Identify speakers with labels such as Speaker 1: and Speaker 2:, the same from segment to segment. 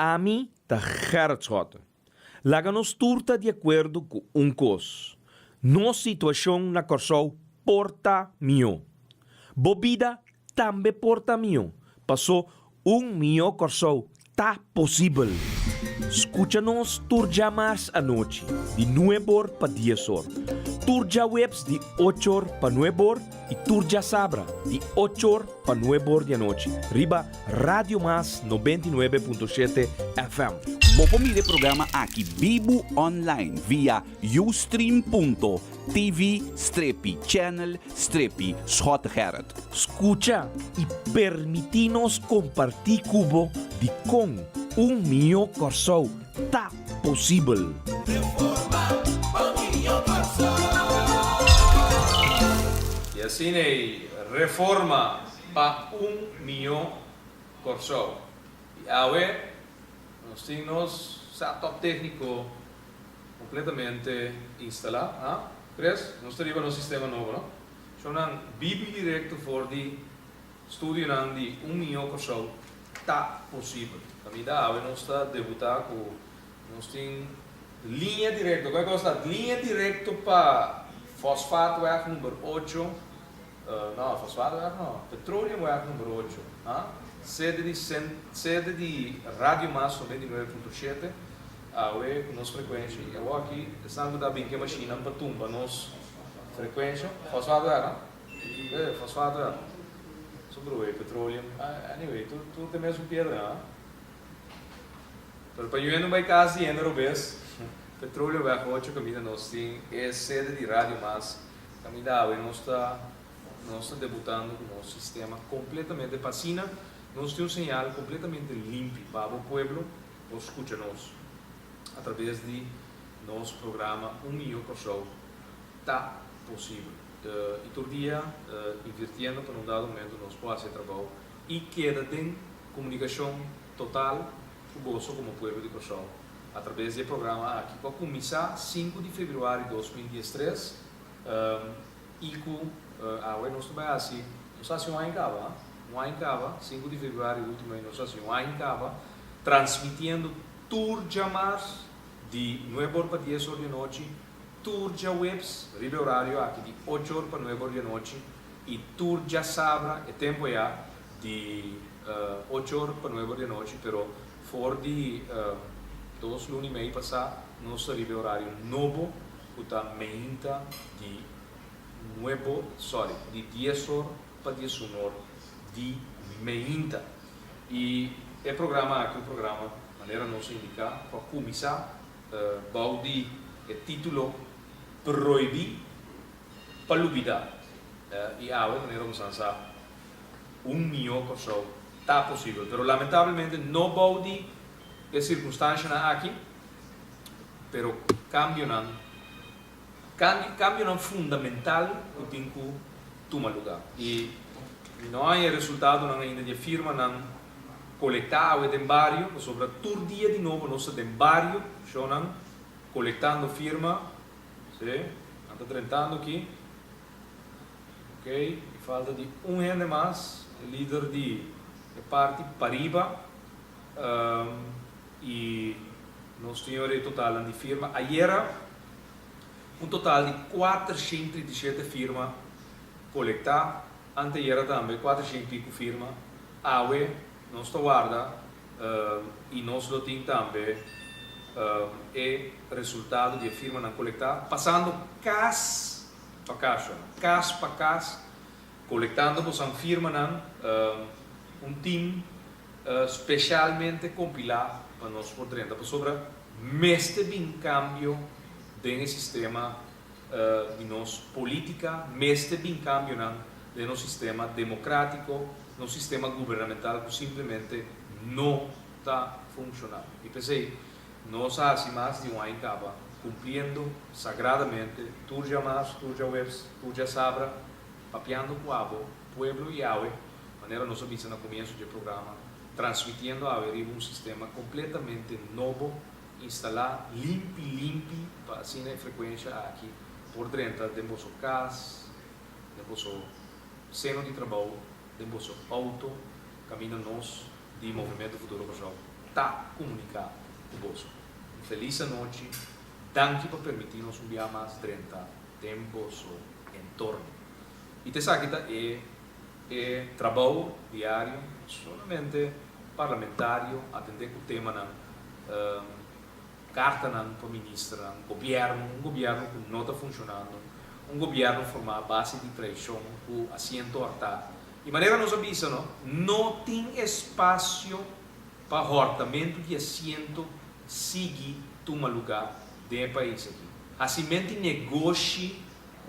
Speaker 1: Ami ta Gerrit Schotte. Laga nos tur ta di akuerdo ku un kos, nos situashon na Kòrsou por ta mihó. Bo bida tambe por ta mihó, pasó un mihó Kòrsou ta posibel. Skucha nos tur djamars anochi di nuebor pa diesor, tur djaweps di ochor pa nuebor i tur djasabra di ochor pa nuebor di anochi riba Radio Mas 99.7 FM.
Speaker 2: Bo por mira e programa aki bibu online via ustream.tv strepi channel strepi Schottegerrit.
Speaker 1: Skucha i permití nos kompartí ku bo dikon un mihó Kòrsou ta posibel.
Speaker 3: I asina ei reforma pa un mihó Kòrsou. I awe nos tin nos setup tékniko kompletamente instalá. Ha? Chris, nos ta riba nos sistema nobo, no? Shownan bibi direkto for di studionan di Un Mihó Kòrsou ta posibel. Kaminda awe nos ta debutá ku nos tin liña direkto. Kua kos ta? Liña direkto pa Fosfaatweg number ocho, no, Fosfaatweg no, Petroleumweg number ocho, ha? Sede di sede di Radio Mas 99.7 awe ku nos frekuensha i awor aki esnan ku ta bin ku e mashinnan pa tumba nos Frekuensha, fosfaat wèr, no? E, fosfaat wèr. Su broe, petroleum. Anyway, tur, tur ta e mesun piedra, no? Pero pa yuendo bai kas di hende robes, petroleum wèg ocho kaminda nos tin e sede di Radio Mas, kaminda awe nos ta, nos ta debutando ku nos sistema kompletamente pa asina nos tin un señal kompletamente limpi pa bo pueblo por skucha nos atraves di nos programa Un Mihó Kòrsou. Ta posibel. I tur dia invirtiendo pa na un dado momento nos por hasi e trabou i keda den komunikashon total ku boso komo pueblo di Kòrsou atrabes di e programa aki ku a kuminsá sinku di febrüari 2013 i ku awe nos ta bai hasi, nos a hasi un aña kaba, un aña kaba, sinku di febrüari ultimo nos a hasi un aña kaba transmitiendo tur djamars di nuebe or pa dies or di anochi. Tur djaweps riba e orario aki di ocho or pa nuebe or di anochi i tur djasabra e tempo ya di ocho or pa nuebe or di anochi, pero for di dos luna i mei pasá nos ta riba e orario nobo ku ta meinta di nuebo, sorry, di dies or pa diesun or di meinta. I e programa aki un programa manera nos a indiká ku a kuminsá Bou di e título Prohibí pa lubidá i awe manera bo san sa un mihó Kòrsou ta posibel, pero lamentablemente no bou di e sirkunstanshanan aki, pero kambionan kambionan fundamental ku tin ku tuma lugá i mi no haña e resultadonan ainda di e firmanan Kolektá awe den bario, pasobra tur dia di nobo nos ta den bario, shownan, kolektando firma, sí, nan ta drentando aki, ok, i falta di un hende mas, e lider di e parti pariba, i nos tin ora e totalnan di firma, ayera un total di 437 firma kolektá, anteyera tambe 400 i piku firma. Awe nos ta warda i nos lo tin tambe e resultado di e firmanan kolektá pasando kas pa kas, kas pa kas, kolektando bosan firmanan, un tim speshalmente kompilá pa nos por drenta pasobra mester bin kambio den e sistema di nos politica mester bin cambionan den nos sistema democratico, nos sistema gubernamental cu simplemente no ta funciona. Y p'esey nos a haci mas di un aña caba cumpliendo sagradamente tur djamas, tur djahuebs, tur djasabra, papiando cu abo, pueblo y awe, manera nos a bisa na comienzo dje programa, transmitiendo awe riba un sistema completamente nobo, Instalá limpi limpi pa asina e frekuensha aki por drenta den boso kas, den boso seno di trabou, den boso outo, kaminda nos di Movementu Futuro Kòrsou ta komuniká ku boso. Un felis anochi, danki pa permití nos un bia mas drenta den boso entorno. I ta esaki ta e e trabou diario, no solamente parlamentario atendé ku temanan, kartanan pa ministernan, gobièrnu, un gobièrnu ku no ta funshonando, un gobièrnu formá a base di traishon ku asiento hòrtá. I manera nos a bisa no, no tin espasio pa hòrtamentu di asiento sigui tuma lugá den e pais aki. Hasimenti negoshi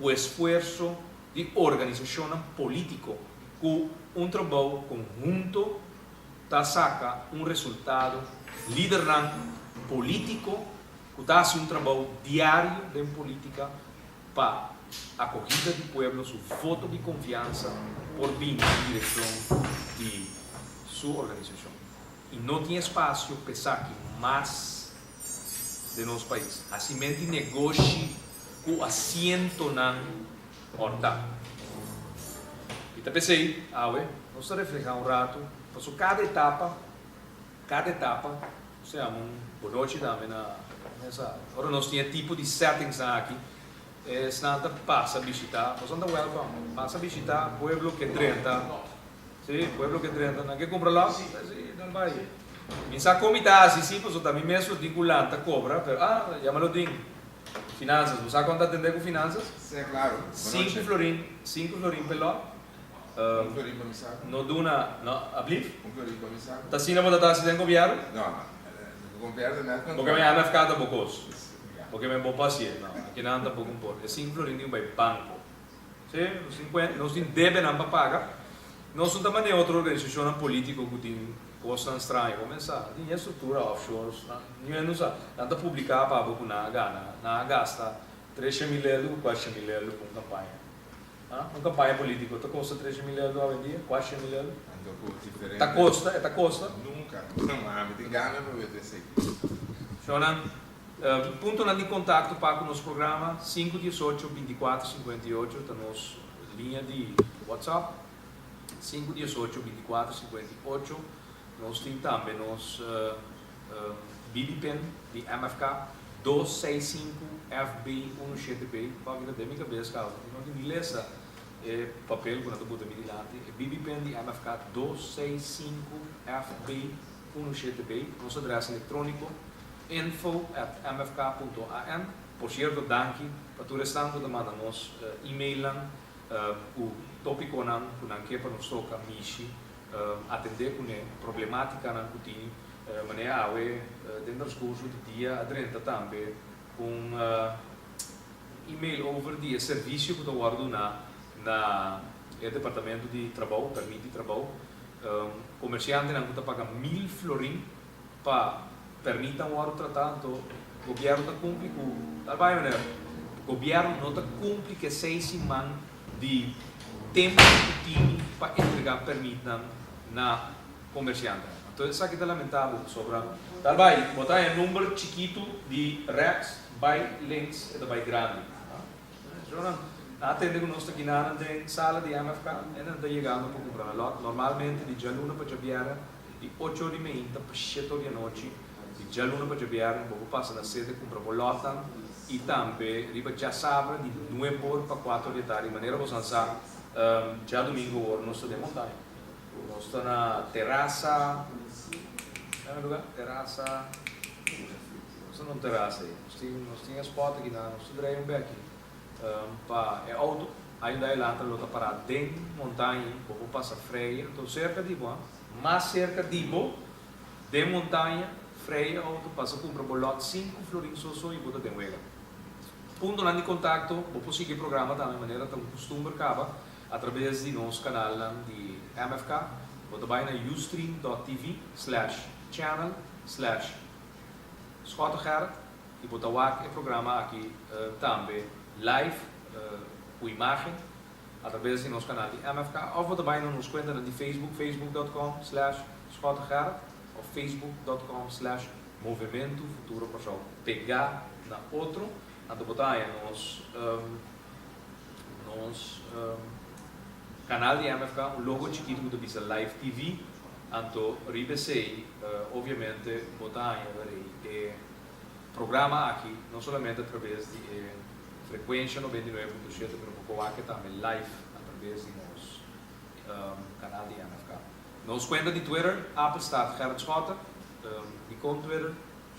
Speaker 3: ku esfuerso di organisashonnan polítiko ku un trabou konhunto ta saka un resultado, lidernan polítiko ku ta hasi un trabou diario den polítika pa akohida di pueblo su voto di konfiansa por bini den direkshon di su organisashon. I no tin espasio pa esaki mas den nos pais. Hasimenti negoshi ku asientonan hòrtá. I ta p'esei, awe, nos ta reflehá un ratu pasobra kada etapa, kada etapa, nos ta yama un bonochi tambe na mesa. Ora nos tin e tipo di settingsnan aki, esnan ta pasa bishitá, boso ta wèlkòm, pasa bishitá pueblo ke drenta, si, pueblo ke drenta, nan ke kumpra lòt, si, nan bai. Mi sa kon mi ta hasi, si, pasobra ta mi mes lo tin ku lanta kobra, pero, ah, yama lo tin. Finanzas, bo sa kon ta atendé ku finanzas?
Speaker 4: Sí, claro.
Speaker 3: Sinku florin, sinku florin pe lòt.
Speaker 4: Un florin pa mi saku.
Speaker 3: No duna, no, ablief?
Speaker 4: Un florin pa mi saku.
Speaker 3: Ta asina bo ta ta hasi den gobièrnu?
Speaker 4: No, no. Gobièrnu net
Speaker 3: Bo ke men MFK ta bo kos. Bo ke men bo pa hasié. No, akinan tampoko un por. E sinku florin tin ku bai banko. Sí, nos tin kuen, nos tin debenan pa paga. Nos no ta manera otro organisashonnan polítiko ku tin kosnan straño. Bo mester sa, tin e struktura offshores, nan niun hende no sa. Nan ta publiká pa bo ku nan a gana, nan a gasta tresha mil eldo ku kuatsha mil eldo pa un kampaña. Ha? Un kampaña polítiko ta kosta tresha mil eldo awendia, kuatsha mil eldo?
Speaker 4: Anto ku diferente.
Speaker 3: Ta kosta, e ta kosta.
Speaker 4: Nunka, ma ami tin gana pa wete esei.
Speaker 3: Shownan, Puntonan di kontakto pa ku nos programa, sinku diesocho bintikuater sinkuenta i ocho ta nos liña di WhatsApp, sinku diesocho bintikuater sinkuenta i ocho. Nos tin tambe nos BB pin di MFK, dos seis sinku FB unu shete B. Kòki ta den mi kabes kaba, mi no tin ni lesa e papel ku nan ta buta mi dilanti. E BB pin di MFK dos seis sinku FB unu shete B. Nos adrès elektróniko, info at mfk punto an. Por sierto danki pa tur esnan ku ta manda nos emailnan ku topikonan ku nan ke pa nos toka, mishi, atendé kuné, problemátikanan ku tin. Manera awe den transkurso di dia a drenta tambe un email over di e servisio ku ta wòrdu duna na e departamento di trabou, pèrmit di trabou. Komersiantenan ku ta paga mil florin pa pèrmitnan wòrdu tratá, anto gobièrnu ta kumpli ku tal bai manera. Gobièrnu no ta kumpli ku e seis siman di tempu ku tin pa entregá pèrmitnan na komersiantenan. Anto esaki ta lamentabel pasobra tal bai bo ta haña number chikitu di rèks bai links e ta bai grandi. Nan a tende ku nos ta kinanan den sala di MFK e nan ta yegando pa kumpra nan lòt. Normalmente di djaluna pa djabièrnè di ocho or di meinta pa shete or di anochi. Di djaluna pa djabièrnè bo por pasa na sede kumpra bo lòtnan i tambe riba djasabra di nuebe or pa kuater or di tardi. Manera boso nan sa djadumingu awor nos ta den montaña. Nos ta na terasa, kende luga? Terasa, nos ta na un terasa ei. Nos tin nos tin e spot aki nan, nos ta drei un beki pa e auto. Ainda e lanta lo ta pará den montaña ei, bo por pasa freia. Anto serka di bo, mas serka di bo, den montaña, freia e auto, pasa kumpra bo lot sinku florin so so i bo ta den wega. Puntonan di kontakto, bo por sigui e programa tambe manera ta un kustumber kaba. Atrabes di nos kanalnan di MFK, bo ta bai na ustream dot tv slash channel slash Schottegerrit i bo ta wak e programa aki tambe live ku imágen atrabes di nos kanal di MFK òf bo ta bai na nos kuentanan di Facebook, facebook dot com slash Schottegerrit òf facebook dot com slash Movementu Futuro Kòrsou pegá na otro, anto bo ta haña nos. Nos kanal di MFK un logo chikitu ku ta bisa Live TV. Anto riba esei obviamente bo ta haña wèr e programa aki no solamente a traves di e frekuensha 99.7 pero bo por wak e tambe live a traves di nos kanal di MFK. Nos kuenta di Twitter, apenstaart Gerrit Schotte, dikon Twitter?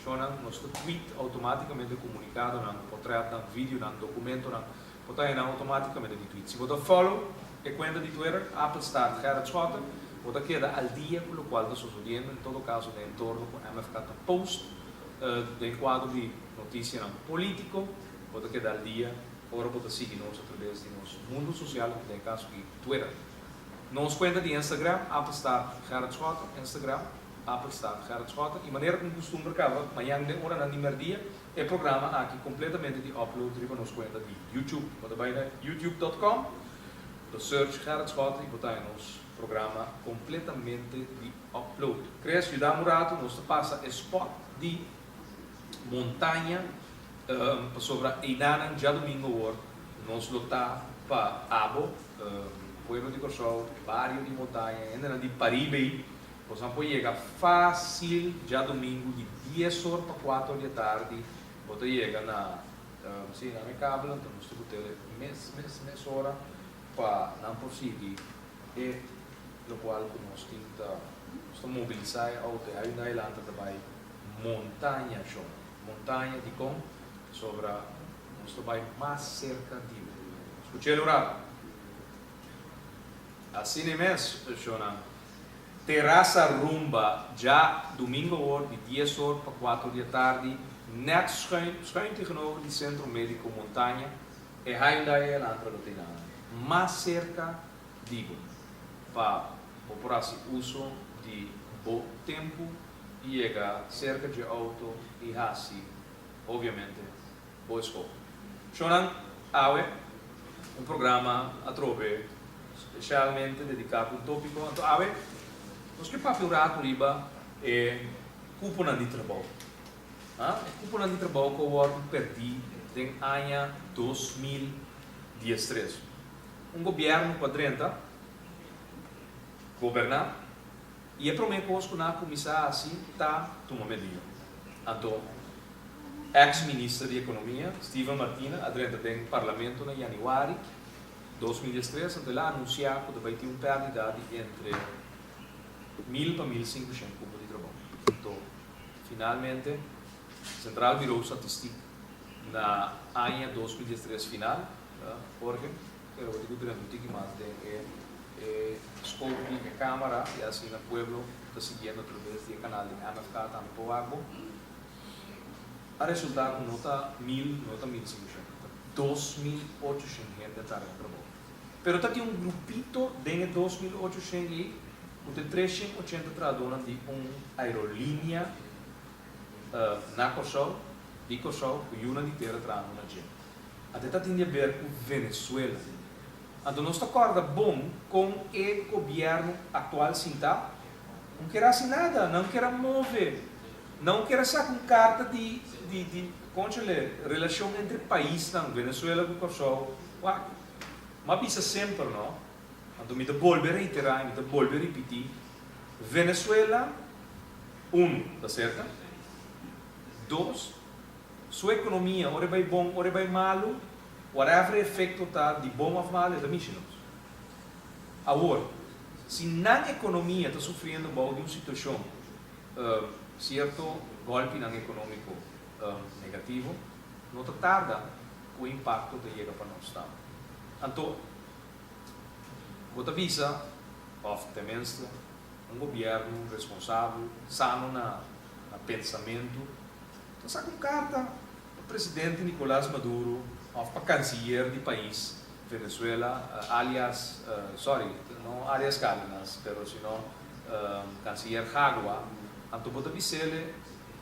Speaker 3: Shownan, nos ta tweet automáticamente comunicadonan, potretnan, videonan, documentonan, bo ta haña nan automáticamente di tweet. Si bo ta follow e cuenta di Twitter, apenstaart Gerrit Schotte, bo ta keda al dia cu locual ta sosodiendo, en todo caso den entorno cu MFK ta post den cuadro di noticianan politico, bo ta keda al dia ora bo ta sigui nos a traves di nos mundo social, den e caso aki Twitter. Nos cuenta di Instagram, apenstaart Gerrit Schotte, Instagram. Appelstad, Gerrit Schotten, i manera ku kustumber kaba, mañan den oranan di mèrdia e programa aki kompletamente di upload riba nos kuenta di YouTube. Bo ta bai na youtube dot com, bo ta search Gerrit Schotten i bo ta haña nos programa kompletamente di upload. Chris, yuda mi un ratu, nos ta pasa e spot di Montaña pasobra eidanan djadumingo awor nos lo ta pa abo, pueblo di Kòrsou, bario di Montaña, hendenan di Paribe ei. Bosan por yega fácil djadumingu di dies or pa kuater or di atardi bo ta yega na sí na mi kabel anto nos ta ku tele mes mes mes ora pa nan por sigui e lokual ku nos tin ta nos ta mobilisá e outo e Hyundai Elantra ta bai Montaña shon Montaña dikon pasobra nos ta bai mas serka di bo skuch'el un rato. Asina mes, shonnan. Terasa Rumba dja domingo awor di dies or pa kuater di atardi nèt schuin schuin tegenover di Centro Medico Montaña e Hyundai Elantra lo tin nan mas serka di bo pa bo por hasi uso di bo tempu i yega serka dje auto i hasi obviamente bo eskoho. Shonnan, awe un programa atrobe spesialmente dediká ku un tópiko. Anto awe nos ke papia un ratu riba e kuponan di trabou. Ha? E kuponan di trabou ku a wòrdu pèrdí den aña 2013. Un gobièrnu ku a drenta goberná i e promé kos ku nan a kuminsá hasi ta tuma medida. Anto Ex minister di Economia, Steven Martina a drenta den Parlamento na januari 2013 anto el a anuncia cu ta bay tin un perdida di entre 1000 pa 1500 cupo di trabou. Anto finalmente Centraal Bureau Statistiek na aña 2013 final, Jorge, pero bo tin cu drenta un tiki mas den e e scope di e camara y asina pueblo ta siguiendo a traves di e canal di MFK tambe por wak bo. A resultá ku no ta mil, no ta 1500, ta 2800 hende a tarda na trabou. Pero ta tin un grupito den e 2800 ei ku ta e 380 trahadónan di un aerolínea na Kòrsou, di Kòrsou, ku yunan di tera trahando na dje. Anto e ta tin di aber ku Venezuela. Anto nos ta kòrda bon kon e gobièrnu aktual sintá? No ker hasi nada, nan ker a move, nan ker a saka un karta di di di konchale relashon entre paisnan Venezuela ku Kòrsou. Wak, m'a bisa semper no, anto mi ta bolbe reiterá i mi ta bolbe ripití, Venezuela, unu, ta serka, dos, su ekonomia ora e bai bon ora e bai malu, whatever e efekto ta di bon òf malu e ta mishi nos. Awor, si nan ekonomia ta sufriendo bou di un situashon sierto gòlpinan ekonómiko negativo, no ta tarda ku e impakto ta yega pa nos tambe. Anto, bo ta bisa, òf tenminste un gobièrnu responsabel, sano na pensamentu, ta saka un karta pa presidente Nicolás Maduro òf pa kansiyer di pais Venezuela, alias, sorry, no alias Cárdenas, pero sino Canciller Jagua, anto bo ta bis'ele,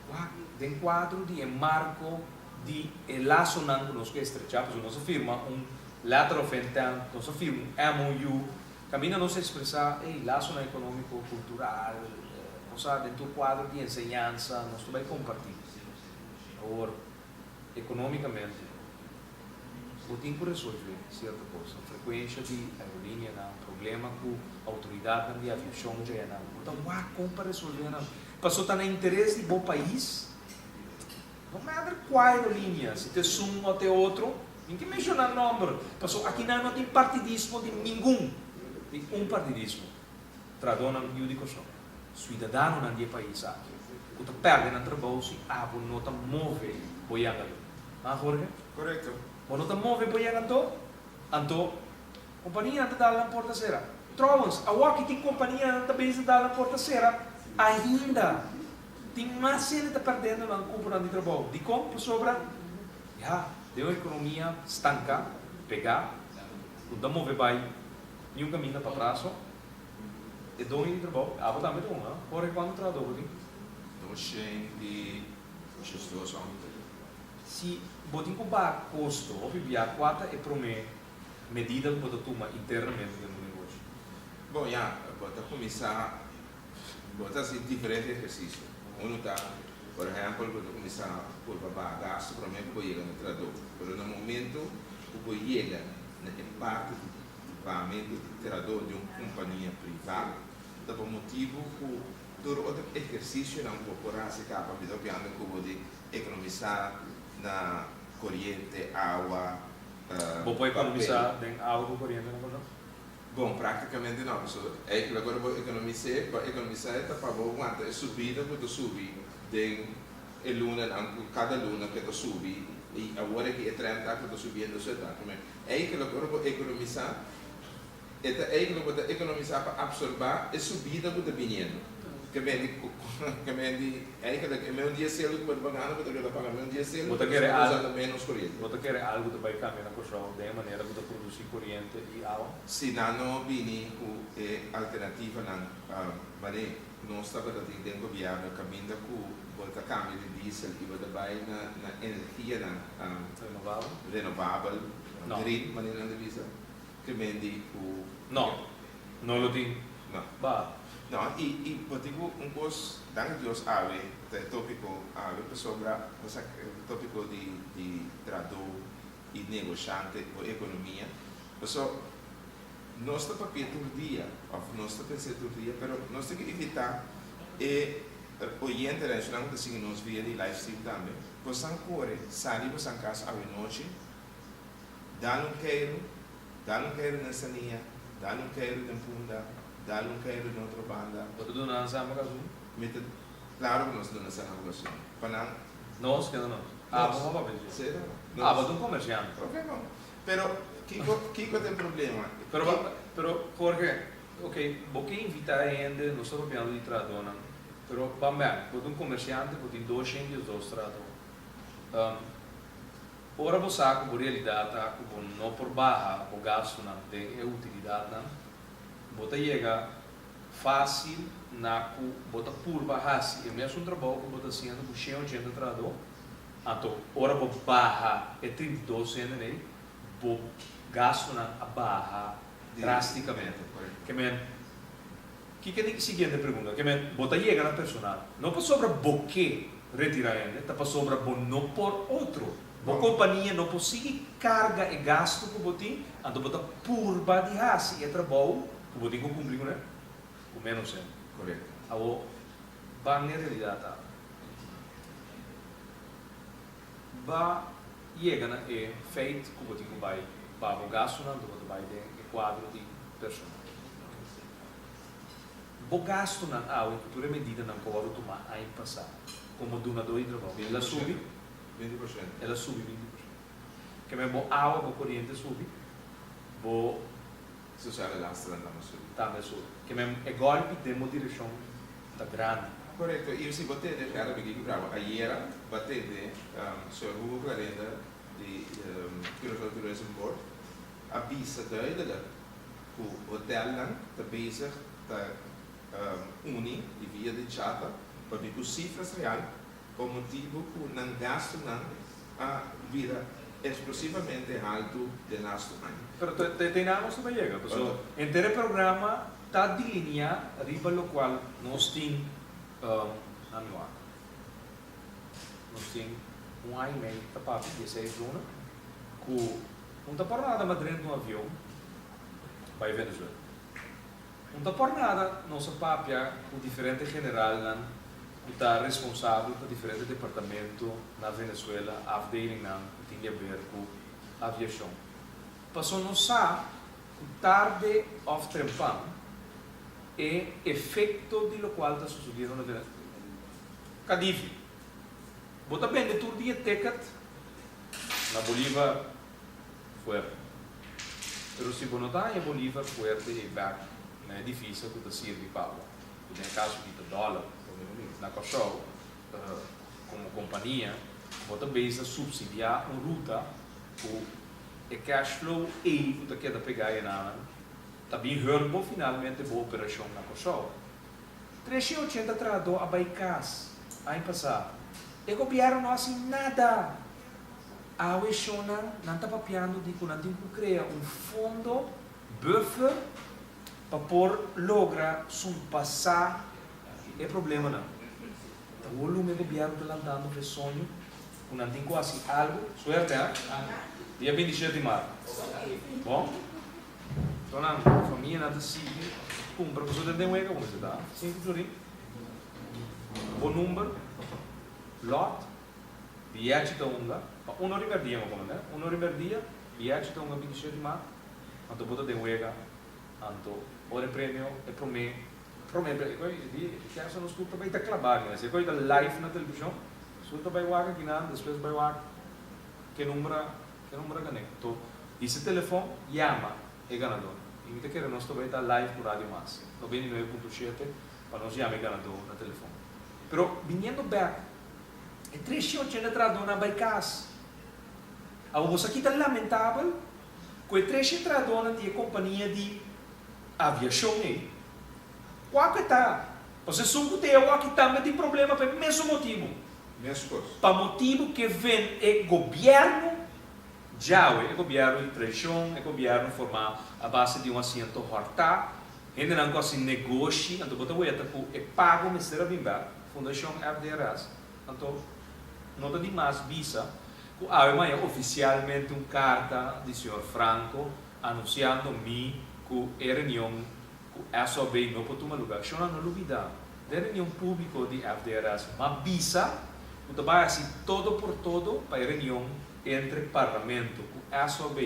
Speaker 3: wak, den cuadro di e marco di e lasonan cu nos ke estrecha, pasobra nos a firma un letter of intent, nos a firma un MOU, caminda nos a expresa, ey, lasonan economico, cultural, cosa den tur cuadro di enseñansa, nos ta bay comparti. Awor, economicamente. Bo tin ku resolvé sierto kos, frekuensha di aerolíneanan, problema ku outoridatnan di aviashon djayanan. Bo ta wak kon pa resolvé nan. Paso ta na interes di bo pais, no matter kua aerolínea, si ta esun o ta e otro, mi ke menshoná nòmber, paso akinan no tin partidismo di ningun, tin un partidismo, trahadónan yu di Kòrsou, suidadanonan di e pais aki, ku ta pèrdè nan trabou si abo no ta move bo yangadó. Ha Jorge?
Speaker 4: Korekto.
Speaker 3: Bo no ta move bo yega anto? Anto, kompanianan ta dal nan porta sera. Trouwens, awoki tin kompanianan ta bezig dal nan porta sera ainda. Tin mas hende ta perdendo nan kuponan di trabou. Dikon? Pasobra, ya, den un ekonomia stanká, pegá, ku no ta move bai niun kaminda pa traso, e doño di trabou, abo tambe ta un, ha? Jorge, kuantu trahadó bo tin?
Speaker 4: 212 òmber.
Speaker 3: Si bo tin ku baha kosto, hopi bia kua ta e promé medida ku bo ta tuma internamente den bo negoshi?
Speaker 4: Bon, ya, bo ta kuminsá, bo ta hasi diferente ehersisio. Unu ta, por ehèmpel, bo ta kuminsá purba baha gastu promé ku bo yega na trahadó. Pero na momentu ku bo yega na e parti di bahamentu di trahadó di un kompania privá, ta pa motibu ku tur otro ehersisionan ku bo por hasi kaba mi ta opiando ku bo di Ekonomisá na koriente, awa,
Speaker 3: Bo por
Speaker 4: papel.
Speaker 3: ekonomisá den awa ku koriente na Kòrsou?
Speaker 4: Bon, praktikamente no, pasobra eigenlijk ora bo ekonomis'é, bo ekonomisá e ta pa bo wanta e subida ku ta subi den e lunanan ku kada luna ku e ta subi i awor aki e trend ta ku ta subiendo so e ta. Eigenlijk ora bo ekonomisá E ta eigenlijk bo ta ekonomisá pa apsorbá e subida ku ta biniendo. Ke men di ke men di eigenlijk e meun dia selu ku bo ta pagando bo ta keda paga meun dia selu
Speaker 3: Bo ta
Speaker 4: pero
Speaker 3: kere
Speaker 4: bo ta
Speaker 3: al
Speaker 4: usando ménos koriente.
Speaker 3: Bo ta kere algu ta bai kambia na Kòrsou den e manera ku ta produsí koriente i awa?
Speaker 4: Si nan no bini ku e alternativanan manera nos tabata tin den gobièrnu kaminda ku bo ta kambia di diesel i bo ta bai na na energianan
Speaker 3: Renovabel?
Speaker 4: renovabel,
Speaker 3: No.
Speaker 4: green manera nan ta bisa. Ke men di ku.
Speaker 3: No. No lo tin.
Speaker 4: No.
Speaker 3: Ba.
Speaker 4: No, i i bo tin ku un kos, danki Dios awe ta e topiko awe pasobra bo sa e topiko di di tradó i negoshante bo ekonomia. Paso nos ta papia tur dia òf nos ta pens'é tur dia pero nos tin ku invitá e oyentenan esnan ku ta sigui nos via di live stream tambe bosan kore sali bosan kas awe nochi Dal un keiru, dal un keiru den Sania, dal un keiru den Punda, dal un keiru den otro banda.
Speaker 3: Bo ta duna nan sa vacacion?
Speaker 4: Mi ta, claro cu nos ta duna sa nan vacacion. Pa nan.
Speaker 3: Nos, kende nos? Abo no papia dje.
Speaker 4: Si, no.
Speaker 3: Abo ta un comerciante.
Speaker 4: Ok, bon. Pero, kico, kico ta e problema?
Speaker 3: Pero, pero Jorge, ok, bo ke invita e hende, nos ta papiando di trahadornan, pero ban bek, bo ta un comerciante, bo tin 202 trahador. Ora bo sa ku bo realidat ta ku bo no por baha bo gastunan den e utilidatnan, bo ta yega fásil na ku bo ta purba hasi e mesun trabou ku bo ta hasiendo ku 180 trahadó. Anto ora bo baha e 32 hende ei, bo gastunan a baha drástikamente. Ke men, kiko e siguiente pregunta? Ke men, bo ta yega na personal, no pasobra bo ke Retira hende ta pasobra bo no por otro. Bo kompania no por sigui karga e gastu ku bo tin, anto bo ta purba di hasi e trabou ku bo tin ku kumpli kuné ku ménos hende.
Speaker 4: Korekto.
Speaker 3: Awor, ban e realidat aki. Ba yega na e feit ku bo tin ku bai pa bo gastunan, anto bo ta bai den e kuadro di personal. Bo gastunan awe ku tur e medidanan ku a wòrdu tumá aña pasá komo dunadó di trabou, el a subi?
Speaker 4: 20%.
Speaker 3: El a subi 20%. Keme bo awa, bo koriente subi, bo.
Speaker 4: Sosiale lasternan tambe a subi.
Speaker 3: Tambe a subi. Keme e gòlpi den bo direkshon ta grandi.
Speaker 4: Korekto. I si bo tende, Gerda, mi ke bravo, ayera bo a tende señor Hugo Clarenda di Curaçao Tourism Board a bisa duidelijk ku hotelnan ta bezig ta uni di via di chata pa bin ku sifras real pa motibu ku nan gastunan a bira eksplosivamente haltu den lastu aña.
Speaker 3: Pero te einan nos ta bai yega, pasobra henter e programa ta dilineá riba lokual nos tin na mi wak. Nos tin un aña i mei ta papia, dieseis luna, ku. Un ta por nada m'a drenta un avion bai Venezuela. Un ta por nada nos a papia ku diferente generalnan ku ta responsabel pa diferente departamento na Venezuela, afdelingnan ku tin di haber ku aviashon. Paso nos sa ku tarde òf trempan e efekto di lokual ta susediendo na Venezuela. Kadivi, bo ta bende tur dia ticket na Bolívar fuerte. Pero si bo no ta haña Bolívar fuerte ei bek na e divisa ku ta sirbi pa bo, ku den e kaso aki ta dòler, na Kòrsou, komo kompania bo ta bezig supsidiá un ruta ku e cash flow ei ku ta keda pegá enanan ta bin hurt bo finalmente bo operashon na Kòrsou. 380 trahadó a bai kas aña pasá. E gobièrnu no hasi nada. Awe shonnan nan ta papiando di ku nan tin ku krea un fondo buffer pa por logra surpasá e problemanan. Ta wolume e gobièrnu ta lantando pa e soño ku nan tin ku hasi algu. Suerte ha. Dia 27 di mart. Bon. Tonan famianan ta sigui kumpra pasobra den wega ku mester ta. Sinku florin. Bo number, lot. Biyachi ta hunga pa un ora i merdia, mi a komandá. Un ora i merdia, biyachi ta hunga 27 di mart, anto bo ta den wega, anto ora e premio, e promé, promé pre, e koi di e kersa nos tur ta bai ta klabá aki, si e koi ta live na televishon, nos tur ta bai wak akinan, despues bai wak ke number a, ke number a gané. Anto hisa telefon, yama e ganador. I mi ta kere nos ta bai ta live ku Radio Mas, 99.7, pa nos yama e ganador na telefon. Pero biniendo bèk. E 380 trahadónan a bai kas. Awor bo sa ki ta lamentabel? Ku e 300 trahadónan di e kompania di aviashon ei, kua ku e ta? Pasobra esun ku ta e awor aki tambe tin problema pa e mesun motibu.
Speaker 4: Meskos.
Speaker 3: Pa motibu ke ven e gobièrnu djawe, e gobièrnu di traishon, e gobièrnu formá a base di un asiento hòrtá, hendenan ku hasi negoshi, anto bo ta weta ku e pago mester a bin bèk. Fundashon FDRS, anto no ta di mas bisa ku awe maya ofisialmente un karta di señor Franco anunsiando mi ku e reunion ku SOB no por tuma luga. Shona no lubida, den reunion públiko di FDRS m'a bisa ku ta bai hasi todo por todo pa e reunion entre Parlamento ku SOB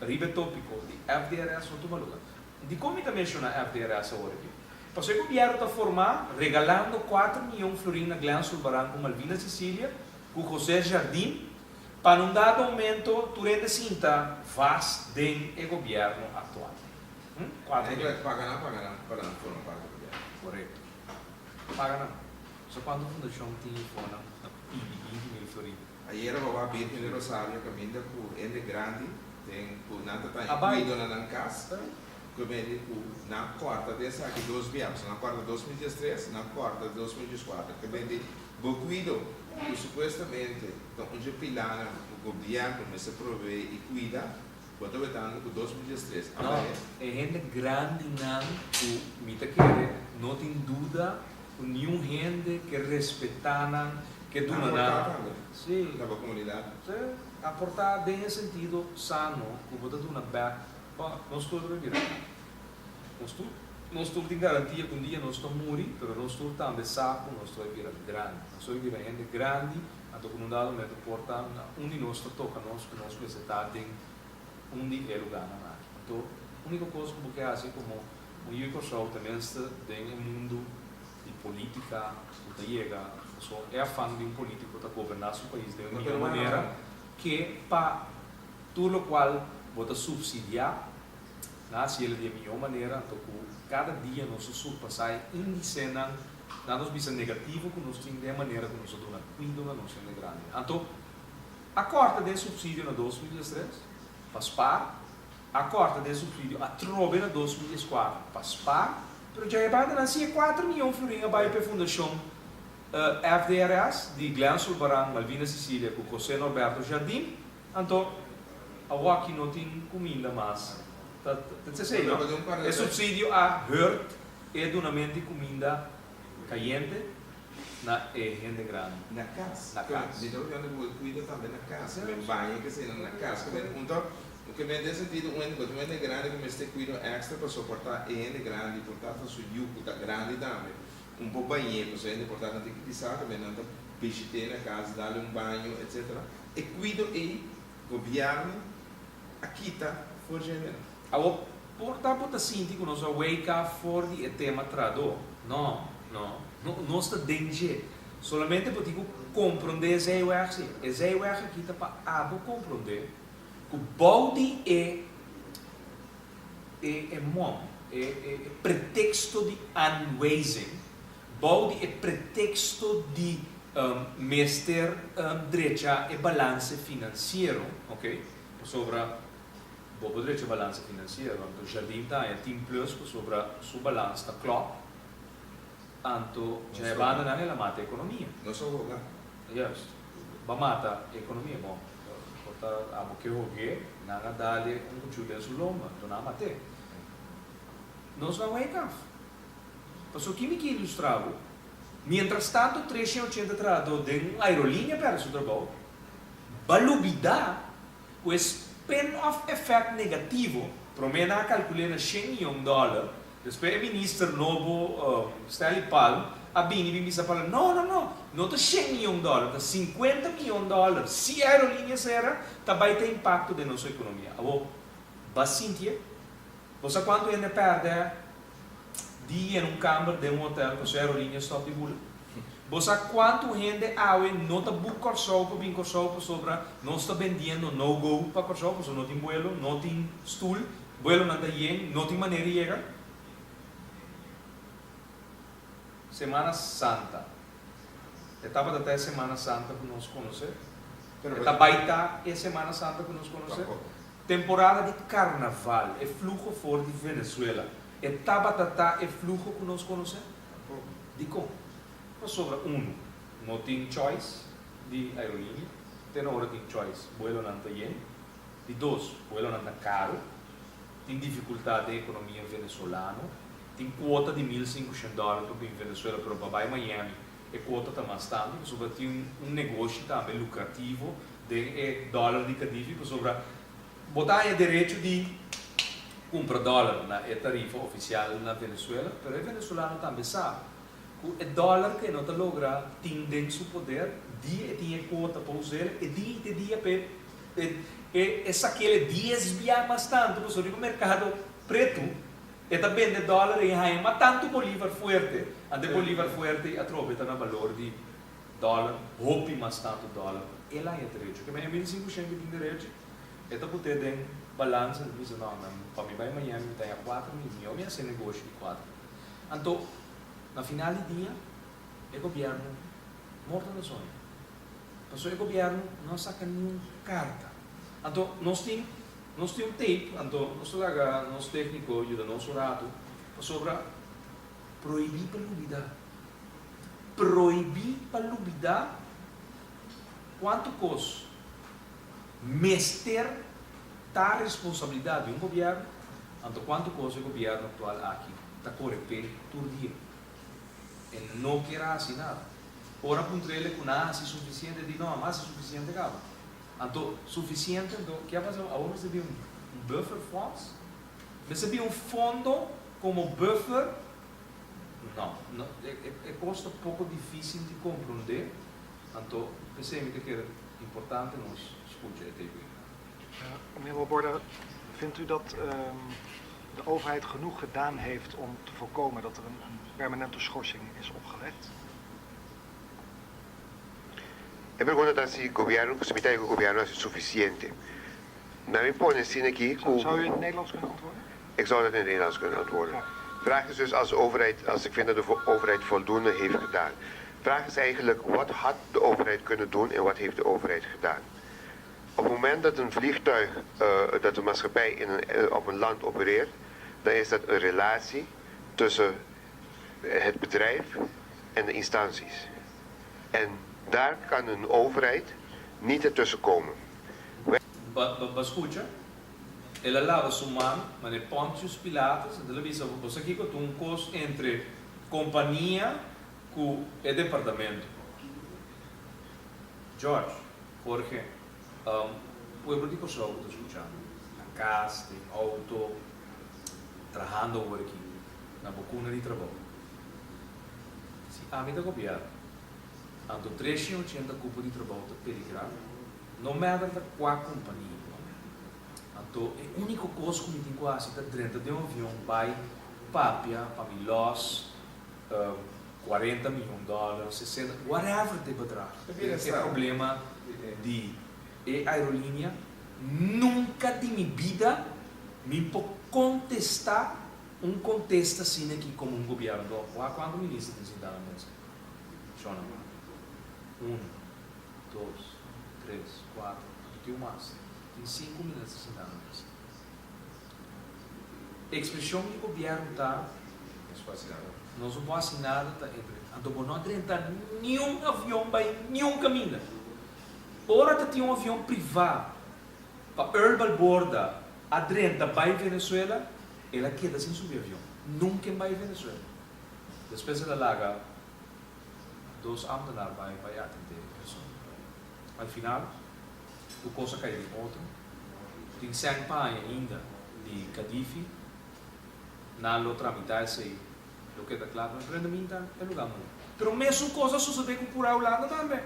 Speaker 3: riba e tópiko di FDRS no tuma luga. Dikon mi ta menshoná FDRS awor aki? Pasobra e gobièrnu ta formá regalando kuater miyon florin na Glenn Sulbaran ku Malvina Cecilia ku José Jardim pa na un dado momento tur hende sinta vast den e gobièrnu aktual. Kuater miyon.
Speaker 4: Eigenlijk paga nan paga nan pa nan forma parti di gobièrnu.
Speaker 3: Korekto. Paga nan. So kuantu fundashon tin i for nan ta pidi 20 mil florin?
Speaker 4: Ayera bo wak Virgen di Rosario kaminda ku hende grandi den ku nan ta
Speaker 3: A
Speaker 4: taña
Speaker 3: bai.
Speaker 4: kuido na nan kas ku mende ku nan kòrta den esaki dos bia pasobra nan kòrta 2013 nan kòrta 2014 ku mende bo kuido ku supuestamente ta un dje pilanan ku gobièrnu mester proveé i kuida bo ta wetando ku 2013 a
Speaker 3: No,
Speaker 4: bai.
Speaker 3: e hende grandinan ku mi ta kere no tin duda Ku niun hende ke respetá nan, ke duna nan.
Speaker 4: Aportá tambe
Speaker 3: Sí.
Speaker 4: na bo komunidat.
Speaker 3: Sí, aportá den e sentido sano ku bo ta duna bèk. Bo, nos tur ta bai bira. Nos tur, nos tur tin garantia ku un dia nos ta muri, pero nos tur tambe sa ku nos ta bai bira grandi. Nos ta bai bira hende grandi, anto ku un dado momento por ta na un di nos ta toka nos ku nos mester ta den un di e lugánan aki. Anto, úniko kos ku bo ke hasi komo Un yu Kòrsou tenminste den e mundu di polítika ku ta yega pasobra e afan di un polítiko ta goberná su pais den un mihó manera ke pa tur lokual bo ta supsidiá na hasiel di e mihó manera anto ku kada dia nos ta surpasá e índisenan nan nos bisa negativo ku nos tin den e manera ku nos ta duna kuido na nos hende grandi. Anto a kòrta den supsidio na 2013 pa spar. A kòrta den supsidio atrobe na 2014 pa spar, pero dja e banda nan si e kuater miyon florin a bai pa e fundashon FDRS di Glenn Sulbaran, Malvina Cecilia ku José Norberto Jardim, anto awoki no tin kuminda mas. Ta esei no? E supsidio a hurt e dunament di kuminda kayente na e hende grandi.
Speaker 4: Na kas.
Speaker 3: Na kas.
Speaker 4: Mi ta wak ku bo kuido tambe na kas. Men baña i keseinan na kas. Oke men den sentido un hende ku tin un hende grandi ku mester kuido èkstra pa soportá e hende grandi por ta ta su yu ku ta grandi tambe un por bañ'é pasobra e hende por ta nan tin ki bisa tambe nan ta bishit'é na kas dal un baño etcetera e kuido ei gobièrnu a kita for dje hendenan.
Speaker 3: Awor por ta bo ta sinti ku nos a wake up for di e tema trahadó. No, no, no, nos ta den dje. Solamente bo tin ku komprondé e zijweg si. E zijweg aki ta pa abo komprondé ku bou di e e e mom, e e e preteksto di aanwijzing, bou di e preteksto di mester drecha e balanse finansiero, ok, pasobra bo por drecha e balanse finansiero, anto Jardim ta haña tin plus pasobra su balans ta klòp, anto dje e bandanan el a mata e ekonomia.
Speaker 4: Nos a hoga.
Speaker 3: Juist. Ba mata e ekonomia. Bon, por ta abo ke hog'é, nan a dale un kuchú den su lomba, anto nan a mat'é. Nos nan wake af. Pasobra ki mi ke ilustrá bo? Mientras tanto 380 trahadó den un aerolínea pèrdè su trabou, ba lubidá ku e spin-off effect negativo, promé nan a kalkul'é na shen miyon dòler, despues e minister nobo Stanley Palm a bini bin bisa Palm, no, no, no, no ta shen miyon dòler, ta sinkuenta miyon dòler, si e aerolínea sera, ta bai ta impakto den nos ekonomia. Awor, ba sintié? Bo sa kuantu hende pèrdè di yena un kamber den un hotel pasobra e aerolínea stòp di bula? Bo sa kuantu hende awe no ta buk Kòrsou pa bin Kòrsou pasobra nos ta bendiendo no go pa Kòrsou pasobra no tin buelo, no tin stul, buelonan ta yen, no tin manera di yega? Semana Santa. E tabata ta e Semana Santa ku nos konosé? E ta bai ta e Semana Santa ku nos konosé? Temporada di karnaval, e fluho for di Venezuela, e tabata ta e fluho ku nos konosé? Dikon? Pasobra unu, no tin choice di aerolínea, te na ora tin choice, buelonan ta yen. Di dos, buelonan ta karu, tin difikultat den ekonomia venezolano, tin kuota di 1500 dòler pa bin Venezuela, pero pa bai Miami e kuota ta mas tantu, pasobra tin un negoshi tambe lukrativo den e dòler di Cadivi, pasobra bo ta haña derecho di kumpra dòler na e tarifa ofisial na Venezuela, pero e venezolano tambe sa ku e dòler ku e no ta logra tin den su poder, dia e tin e kuota pa us'el, e dia i te dia p'e e e sak'el e dies bia mas tantu, pasobra riba merkado pretu e ta bende dòler i haña mas tantu bolívar fuerte, anto e bolívar fuerte atrobe ta na balor di Dòler, hopi mas tantu dòler. El a haña derecho. Ke men e 1500 ke tin derecho, e ta put'é den balansa, e ta bisa, no, men, pa mi bai Miami mi ta haña 4000, mihó mi hasi e negoshi di 4000. Anto, na final di dia, e gobièrnu morto na soño. Pasobra e gobièrnu no a saka niun karta. Anto, nos tin, nos tin un tape, anto nos ta laga nos tékniko yuda nos un ratu, pasobra prohibí pa lubidá. Prohibí pa lubidá kuantu kos mester ta responsabilidat di un gobièrnu, anto kuantu kos e gobièrnu aktual aki ta kore p'e tur dia. E no kier hasi nada. Ora puntr'el ku nan a hasi sufisiente, e di no, a hasi sufisiente kaba. Anto sufisiente anto ke a pasa? Awor mester bin un buffer fonds? Mester bin un fondo komo buffer? No, no, e kos ta poko difísil di komprondé, anto p'esei mi ta kere importante nos skucha e TV.
Speaker 5: Meneer Roborda, vindt u dat de overheid genoeg gedaan heeft om te voorkomen dat er een permanente schorsing is opgelegd?
Speaker 6: E pregunta ta si gobierno, si mi ta ku gobierno a hasi sufisiente. Na mi pone asina aki ku.
Speaker 5: Zou u in het Nederlands kunnen antwoorden?
Speaker 6: Ik zou dat in het Nederlands kunnen antwoorden. Vraag is dus als de overheid, als ik vind dat de overheid voldoende heeft gedaan. Vraag is eigenlijk wat had de overheid kunnen doen en wat heeft de overheid gedaan? Op het moment dat een vliegtuig, dat een maatschappij in een, op een land opereert, dan is dat een relatie tussen het bedrijf en de instanties. En daar kan een overheid niet ertussen komen.
Speaker 3: Ba ba skucha? El a laba su man, manera Pontius Pilatus, anto el a bisa, Bo sa kiko ta un kos entre kompania ku e departamento? George, Jorge, pueblo di Kòrsou ku ta skuchando. kas, den outo, trahando awor aki na bo kuna di trabou. Si ami ta gobièrnu, anto 380 kupo di trabou ta peligrá, no matter ta kua kompania. Anto e úniko kos ku mi tin ku hasi ta drenta den un avion bai papia pa mi lòs 40 miyon dòler, 60, whatever t'e bedrag. E problema di e aerolínea, nunka di mi bida mi por kontestá un kontesta asina aki komo un gobièrnu. Wak kuantu minister tin sintá na mesa? Shona, Unu, dos, tres, kuater, anto tin un mas. Tin sinku minister sintá na mesa. Ekspreshon di gobièrnu ta, Nos no por hasi nada ta entre. Anto bo no a drenta niun avion bai niun kaminda. Ora ta tin un avion privá pa Earl Balborda a drenta bai Venezuela, el a keda sin subi avion. Nunka en bai Venezuela. Despues el a laga dos ámtenar bai bai atendé e asuntu. Al final, tur kos a kai den otro. Tin sèn pa haña ainda di Kadifi. Nan lo tramitá esei, lo keda kla. Pero prende minta e lugá muri. Pero mesun kos a sosodé ku Pura Hulanda tambe.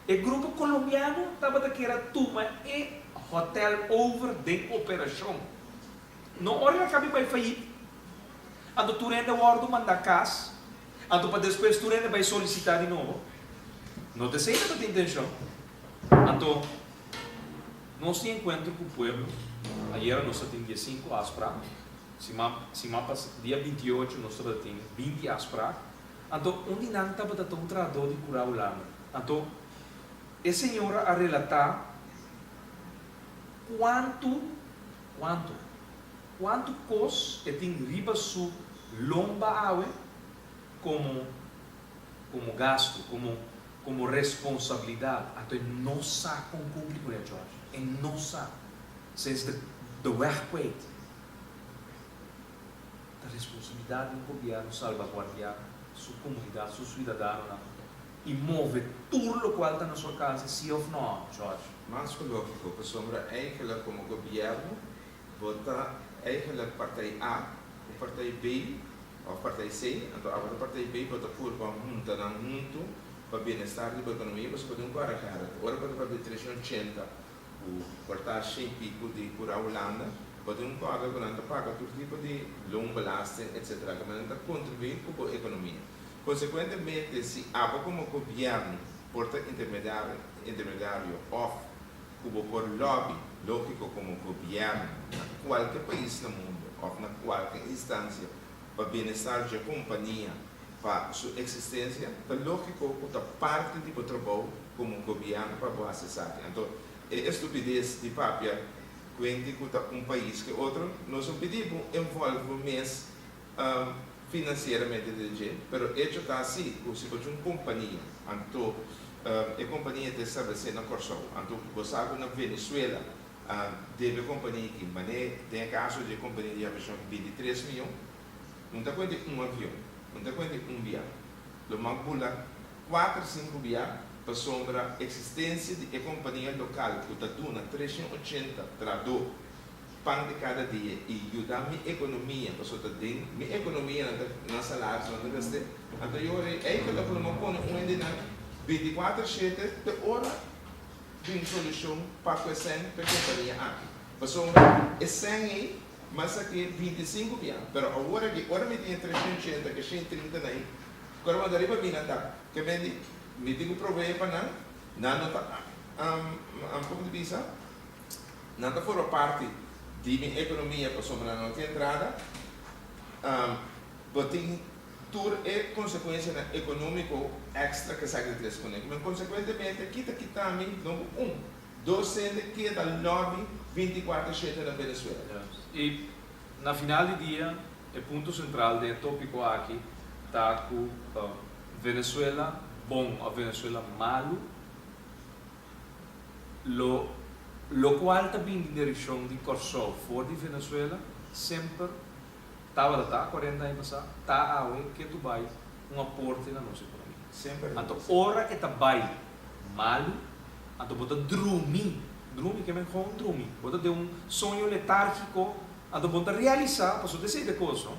Speaker 3: E grupo kolombiano tabata kier a tuma e hotèl over den operashon. No ora el a kabi bai fayit, anto tur hende a wòrdu mandá kas, anto pa despues tur hende bai solisitá di nobo. No ta esei tabata intenshon. Anto nos tin enkuentro ku pueblo, ayera nos a tin diesinku afsprak, siman siman pas dia 28 nos tabata tin 20 afsprak, anto un di nan tabata ta un trahadó di Kura Hulanda. Anto e señora a relatá kuantu Kuantu? Kuantu kos e tin riba su lomba awe komo komo gastu, komo komo responsabilidat? Anto e no sa kon kumpli ku ne, George. E no sa. Ze is de de weg kwijt. Ta responsabilidat di un gobièrnu salbaguardiá su komunidat, su suidadanonan i move tur lokual ta na su alkanse, si òf nò, George?
Speaker 4: Mas ku lógiko, pasobra eigenlijk komo gobièrnu bo ta eigenlijk partij A ku partij B òf partij C, anto abo ta partij B bo ta purba hunta nan huntu pa bienestar di bo ekonomia pasobra bo tin un kòrda Gerrit, ora bo ta papia 380 ku por ta shen piku di kura Hulanda, bo tin un kòrda ku nan ta paga tur tipo di loonbelasting etcetera ku nan ta kontribuí ku bo ekonomia. Konsekuentemente si abo komo gobièrnu por ta intermediario òf ku bo por lòbi, lógiko komo gobièrnu na kualke pais na mundu òf na kualke instansia pa bienestar dje kompania pa su eksistensia, ta lógiko ku ta parti di bo trabou komo gobièrnu pa bo hasi esaki. Anto e estupides di papia kuenti ku ta un pais ke otro, nos no pidi bo envolve bo mes finansieramente den dje, pero echo ta si ku si bo tin un kompania, anto e kompania ta establesé na Kòrsou, anto bo sa ku na Venezuela debe e kompania aki, manera den e kaso di e kompania di aviashon 23 mion, No ta kuenta un avion, no ta kuenta un bia. Lo mas bula kuater sinku bia pasobra eksistensia di e kompania lokal ku ta duna 380 trahadó pan di kada dia i yuda mi ekonomia pasobra ta den mi ekonomia nan ta nan salaris nan ta gast'é. Anto yo ora ei ku lo mas pone un hende nan 24 shete te ora bin solushon pa ku e sèn pa e kompania aki. Pasobra e sèn ei Mas aki 25 bia, pero awor aki ora mi tin e 380 ke 130 na ei, ku ora manda riba mi nan ta ke men di mi tin ku provee pa nan, nan no ta komo ta bisa, nan ta forma parti di mi ekonomia pasobra nan no tin entrada, bo tin tur e konsekuensianan ekonomiko èkstra ke esaki ta trese kuné. Ke men konsekuentemente kita kita mi no ku un. Docente keda lobby 24 shete na Venezuela.
Speaker 3: I na final di dia e punto sentral den e tópiko aki ta ku Venezuela bon òf Venezuela malu lo lokual ta bini den direkshon di Kòrsou for di Venezuela semper tabata ta 40 aña pasá ta awe ketu bai un aporte na nos ekonomia.
Speaker 4: Semper
Speaker 3: Anto ora e ta bai malu, anto bo ta drumi. Drumi ke men gewoon drumi. Bo ta den un soño letárgiko, anto bo no ta realisá, pasobra ta esei ta e kos, no?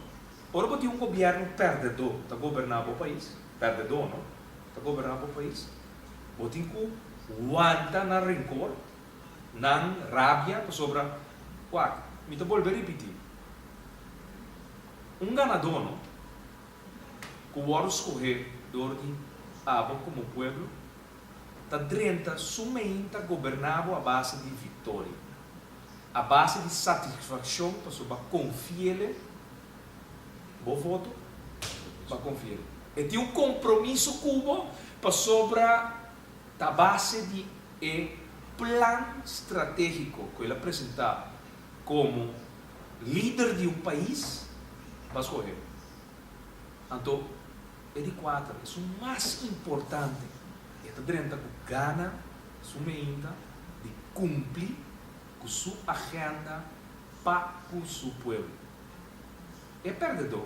Speaker 3: Ora bo tin un gobièrnu pèrdedó ta goberná bo pais, pèrdedó, no? Ta goberná bo pais, bo tin ku wanta nan renkor, nan rabia, pasobra, wak, mi ta bolbe ripití, un ganadó, no? Ku wòrdu skohé dor di abo komo pueblo, ta drenta su meinta goberná bo a base di viktoria, a base di satisfakshon pasobra bo a konfi'ele bo voto, bo a konfi'ele. E tin un kompromiso ku bo pasobra ta a base di e plan stratégiko ku el a presentá komo lider di un pais, bo a skohe. Anto e di kuater, esun mas importante, e ta drenta ku gana su meinta di kumpli ku su agenda pa ku su pueblo. E pèrdedó,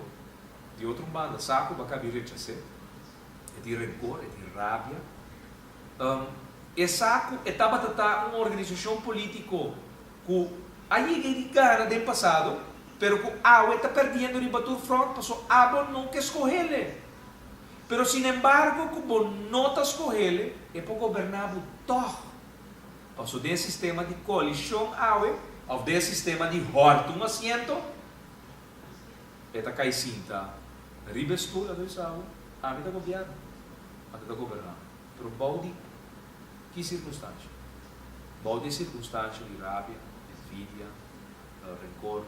Speaker 3: di otro un banda, sa ku bo a kabi rechas'é, e tin renkor, e tin rabia. E sa ku e tabata ta un organisashon polítiko ku a yega di gana den pasado, pero ku awe ta perdiendo riba tur front paso abo no ke skohele. Pero sinembargo ku bo no ta skohele, e por goberná bo tòg. Paso den e sistema di koalishon awe, òf den e sistema di hòrta un asiento, e ta kai sinta riba e stul a bisa bo, ami ta gobièrnu, anto ta goberná. Pero bou di ki sirkunstansha? Bou di e sirkunstansha di rabia, envidia, renkor,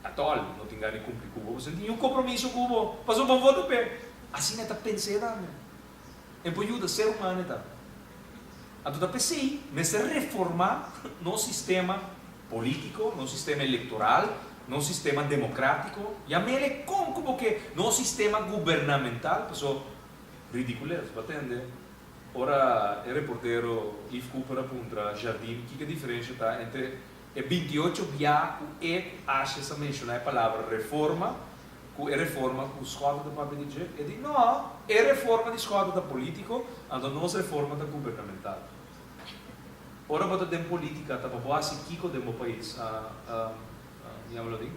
Speaker 3: atòl no tin gana di kumpli ku bo, pasobra no tin niun kompromiso ku bo, pasobra bo vota p'e. Asina e ta pens'é tambe. E por yuda ser humano e ta. Anto ta p'esei mester reformá nos sistema polítiko, nos sistema elektoral, nos sistema demokrátiko, yam'el kon ku bo ke, nos sistema gubernamental, pasobra Ridicules, bo a tende ora e reportero Yves Cooper a puntra Jardim kiko e diferencia ta entre e 28 bia cu e cu Asjes a menciona e palabra reforma cu e reforma cu Schotte ta papia di dje? E di, No, e reforma di Schotte ta politico, anto nos reforma ta gubernamental. Ora bo ta den politica ta pa bo haci kiko den bo pais? Diablo di,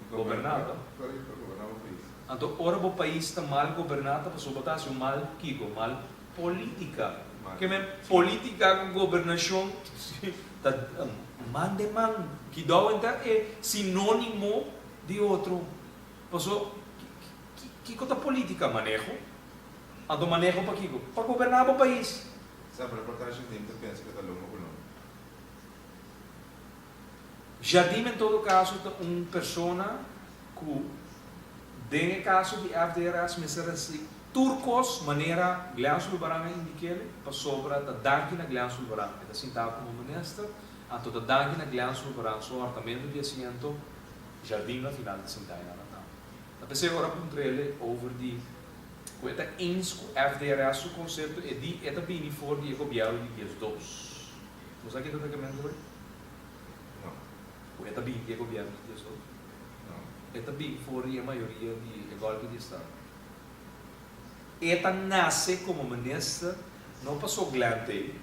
Speaker 3: Goberna, to?
Speaker 4: Correcto, goberna bo pais.
Speaker 3: Anto ora bo pais ta mal goberná ta pasobra bo ta hasi un mal kiko? Mal polítika. Ke men polítika ku gobernashon ta man den man. Kidou enta e sinónimo di otro. Paso kiko ta polítika? Maneho. Anto maneho pa kiko? Pa goberná bo pais.
Speaker 4: Sa, pero por ta Jardim ta pensa ku ta lomba ku lomba.
Speaker 3: Jardim en todo kaso ta un persona ku den e kaso di FDRS mester hasi tur kos manera Glenn Sulvaran a indik'el, pasobra ta danki na Glenn Sulvaran e ta sintá komo minister, anto ta danki na Glenn Sulvaran su hòrtamentu di asiento, Jardim na final ta sintá einan na tambe. Ta p'esei ora puntr'el over di ku e ta eens ku FDRS su konsepto e di e ta bini for di e gobièrnu di 12. Bo sa kiko ta kemen ku e?
Speaker 4: No.
Speaker 3: Ku e ta bini di e gobièrnu di 12?
Speaker 4: No.
Speaker 3: E ta bin for di e mayoria di e golpe di estado. E ta nace como minister no paso Glenn t'ey,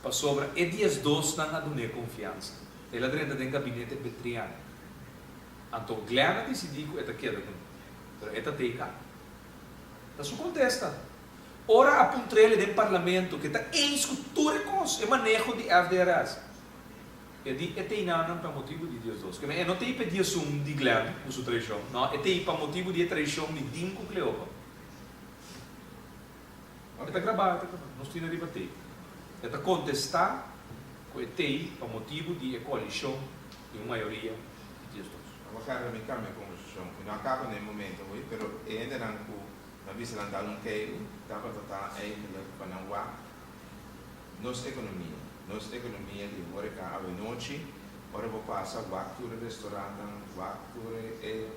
Speaker 3: pasobra e 12 nan a dun'é confiansa. El a drenta den gabinete Betrian. Anto Glenn a dicidi cu e ta keda cu nan. Pero e ta t'ey ka. Ta su contesta. Ora a puntr'el den parlamento cu e ta eens cu tur e cos, e maneho di FDRS. E di e teinanan pa motibu di 12. Keme e no tei pa e 11 di Glenn ku su traishon, no, e tei pa motibu di e traishon di Dean ku Cleopa. E ta grabá, e ta grabá. Nos tin riba tape. E ta kontestá ku e tei pa motibu di e koalishon di un mayoria di 12.
Speaker 4: Abo kara mi kambia kombersashon. Mi no a kaba na e momento hoy, pero e hendenan ku na bisa nan dal un keiru tabata ta eigenlijk pa nan wak Nos ekonomia. Nos ekonomia di horeka awenochi, ora bo pasa wak tur e restorantnan, wak tur e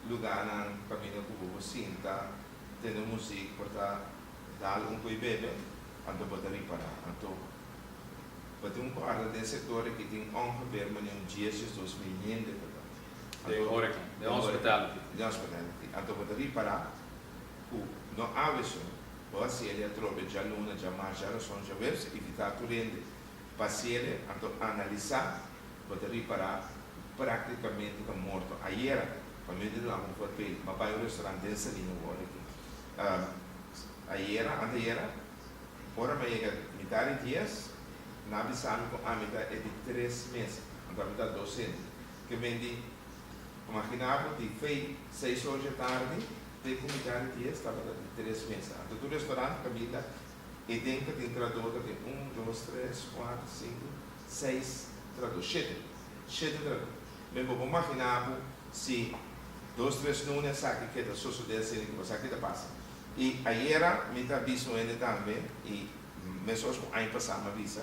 Speaker 4: lugánan kaminda ku bo por sinta, tende muzik, por ta dal un ko'i bebe, anto bo ta ripará. Anto bo tin ku kòrda den sektor aki tin ongeveer manera un dies, 12 mil hende ku ta.
Speaker 3: Den horeka, den hospitality.
Speaker 4: Den hospitality. Anto bo ta ripará ku no awe so. Bo a hasiel e atrobe djaluna, djamars, djarason, djaweps, invitá tur hende. Basiele, anto analisá, bo ta ripará ku práktikamente ta morto. Ayera, pa mi di duna un voorbeeld, m'a bai un restaurant den Salina wor aki. Ayera, antayera, ora m'a yega mitar di dies, nan a bisa mi ku ami ta e di tres mesa, anto ami ta dos hende. Ke men di, imaginá bo, di fei seis or dje tardi te ku mitar di dies tabata di tres mesa. Anto tur restaurant kaminda E den ta tin tradó ta tin un, dos, tres, kuater, sinku, seis tradó, shete. Shete tradó. Men bo por maginá bo si dos, tres luna esaki keda sosodé asina ku esaki ta pasa. I ayera mi ta bisa un hende tambe i mesos ku aña pasá mi a bisa,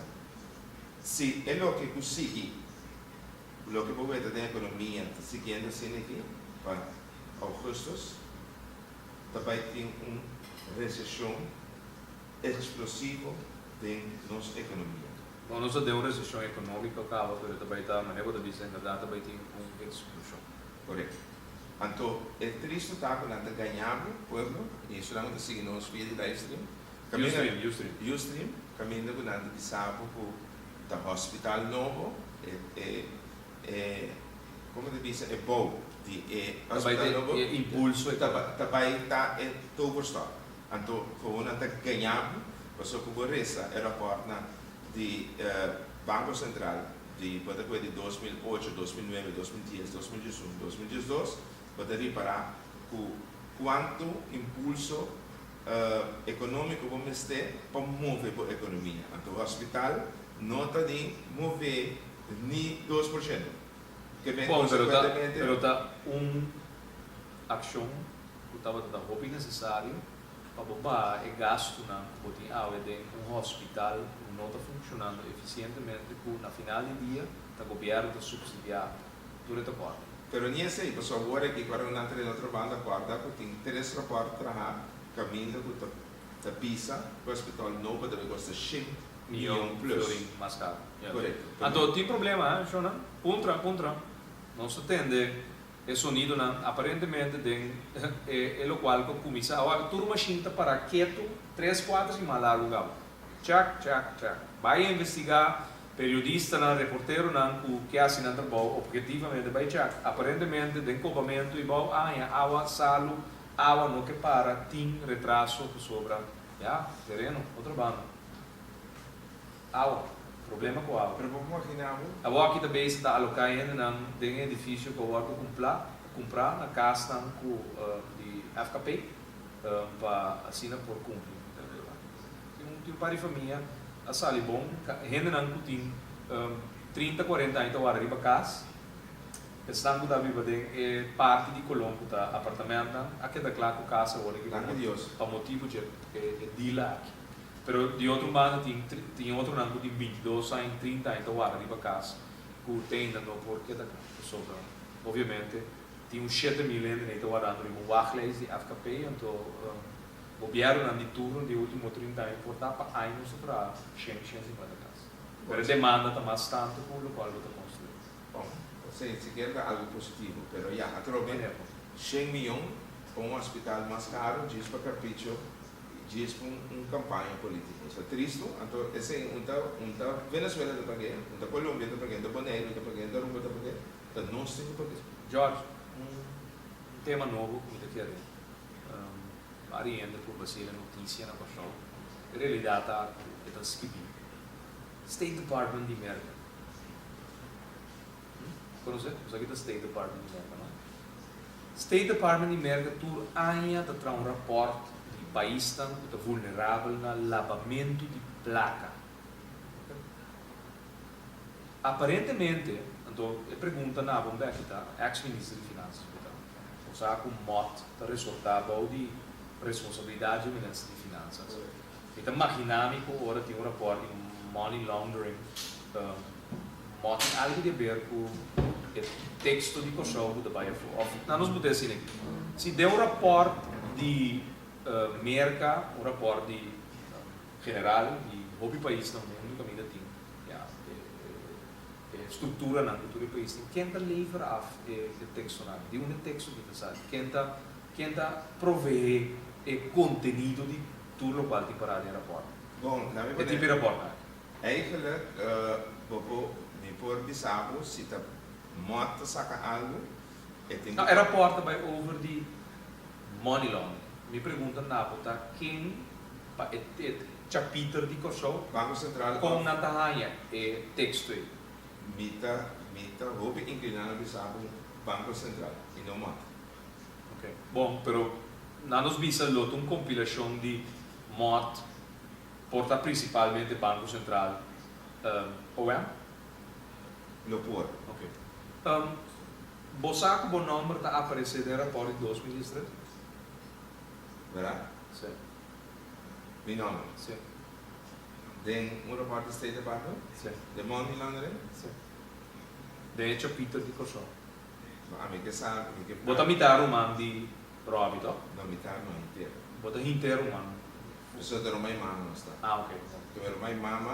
Speaker 4: si e loke ku sigui, loke bo weta den ekonomia ta siguiendo asina aki pa ougùstus, ta bai tin un reseshon eksplosivo den nos ekonomia.
Speaker 3: Bon, nos ta den un reseshon ekonómiko kaba, pero ta bai ta, manera bo ta bisa, inderdat ta bai tin un eksploshon.
Speaker 4: Korekto. Anto e tristu ta ku nan ta gaña bo, pueblo, i esunnan ku ta sigui nos via di livestream, kaminda,
Speaker 3: Ustream, Ustream.
Speaker 4: Ustream, kaminda ku nan ta bisa bo ku ta hospital nobo, e, e, E como ta bisa e bou di e
Speaker 3: Ta bai
Speaker 4: hospital nobo
Speaker 3: e impulso
Speaker 4: ta ta bai ta e toverstok. Anto gewoon nan ta gaña bo pasobra cu bo resa e raportnan di Banco Central di bo ta koe di 2008, 2009, 2010, 2011, 2012 bo ta ripara cu cuanto impulso economico bo mester pa move bo economia. Anto hospital no ta ni move Ni 2%. Ke men
Speaker 3: Bon, pero ta,
Speaker 4: consecuentemente.
Speaker 3: pero ta un accion cu tabata ta hopi necesario pa bo baha e gastunan cu bo tin awe den un hospital cu no ta funcionando eficientemente cu na final di dia ta gobierno ta subsidia tur e tekort.
Speaker 4: Pero ni esey, pasobra awor aki cu a reunion ta den otro banda corda cu tin tres rapport traha caminda cu ta ta bisa cu hospital nobo ta bay costa shen
Speaker 3: Mion
Speaker 4: mion plus.
Speaker 3: florin mas caro. Ya.
Speaker 4: Correcto.
Speaker 3: Anto tin problema ha shownan? Puntra, puntra. Nos ta tende e sonidonan aparentemente den e e locual cu a cuminsa. Awor tur machine ta para ketu tres cuater siman largo gaba. Chak, chak, chak. Bay investiga periodistanan, reporteronan cu ke haci nan trabou objetivamente bay chak. Aparentemente den cobamento y bou aña awa salu, awa no ke para, tin retraso pasobra ya, tereno, otro banda. Awa, problema ku awa.
Speaker 4: Pero bo por magina bo?
Speaker 3: Awor aki ta bezig ta aloká e hendenan den e edifisio ku a wòrdu kumplá, kumprá na kasnan ku di FKP pa asina por kumpli. Tin un tin un par di famia a sali bon, hendenan ku tin 30, 40 aña ta wòrdu riba kas, esnan ku ta biba den e parti di Colon ku ta apartamentnan a keda kla ku kas awor aki
Speaker 4: Danki Dios.
Speaker 3: pa motibu dje e deal aki. Pero di otro banda tin tin otronan ku tin 22 aña, 30 aña ta warda riba kas ku te ainda no por keda kla. Pasobra obviamente tin un 7000 hende nei ta wardando riba un wachtlijst di FKP, anto gobiernonan di turno di e ultimo 30 aña por ta pa aña nos ta traha shen, 150 kas. Pero e demanda ta mas tanto ku lokual bo ta konstruí.
Speaker 4: Bon, esei sikiera ta algu positivo, pero ya, atrobe 100 miyon pa un hospital mas karu djis pa kapricho, djis pa un kampaña polítiko. Sa tristu, anto esei un ta Venezuela ta pag'é, un ta Colombia ta pag'é, un ta Boneiru ta pag'é, un ta Aruba ta pag'é, ta nos tin ku pag'é.
Speaker 3: George, un tema nobo ku mi ta kere vari hende por bas'é notisia na Kòrsou. E realidat ta ku e ta skibí. State Department di Merka. Konosé? Bo sa ki ta State Department di Merka, no? State Department di Merka tur aña ta traha un rapòrt di paisnan ku ta vulnerabel na labamentu di plaka. Aparentemente, anto e pregunta na bo bèk ta, ex minister di Finansas bo ta, bo sa ku MOT ta resortá bou di responsabilidat dje minister di Finansas. Mi ta maginá mi ku ora tin un rapòrt di money laundering, MOT tin algu di haber ku e teksto di Kòrsou ku ta bai afó. Òf nan nos por asina aki. Si den un rapòrt di Merka, un rapòrt di general di hopi pais na mundu kaminda tin ya e strukturanan ku tur e pais tin, ken ta lever af e tekstonan? Di unda e teksto ki ta sali? Ken ta proveé e kontenido di tur lokual tin pará den e rapòrt?
Speaker 4: Bon, laat me
Speaker 3: E tipo di rapòrt aki.
Speaker 4: Eigenlijk bo por, mi por bisa bo si ta MOT ta saka algu, e tin
Speaker 3: No,
Speaker 4: ku.
Speaker 3: e rapòrt ta bai over di money laundering. Mi pregunta na bo ta ken pa e e chapiter di Kòrsou,
Speaker 4: Banko Sentral
Speaker 3: kon
Speaker 4: òf.
Speaker 3: nan ta haña e teksto ei?
Speaker 4: Mi ta mi ta hopi inkliná na bisa bo Banko Sentral i no MOT.
Speaker 3: Ok, bon, pero nan nos bisa lo ta un kompilashon di MOT. Por ta principalmente Banco Central, OM?
Speaker 4: Lo por.
Speaker 3: Ok. Bo sa cu bo nomber ta aparece den rapport di 2013?
Speaker 4: Verdad?
Speaker 3: Si.
Speaker 4: Mi nomber?
Speaker 3: Si.
Speaker 4: Den un rapport di State Department?
Speaker 3: Si.
Speaker 4: Den money laundering?
Speaker 3: Si. Den e chapiter di Corsou.
Speaker 4: No, ami ke sa, mi ke.
Speaker 3: Bo ta mitad ruman di Robbie, toch?
Speaker 4: No, mitad no, henter.
Speaker 3: Bo ta henter ruman.
Speaker 4: Pasobra ta Roma i mama nos ta.
Speaker 3: Ah, ok.
Speaker 4: Keme Roma i mama,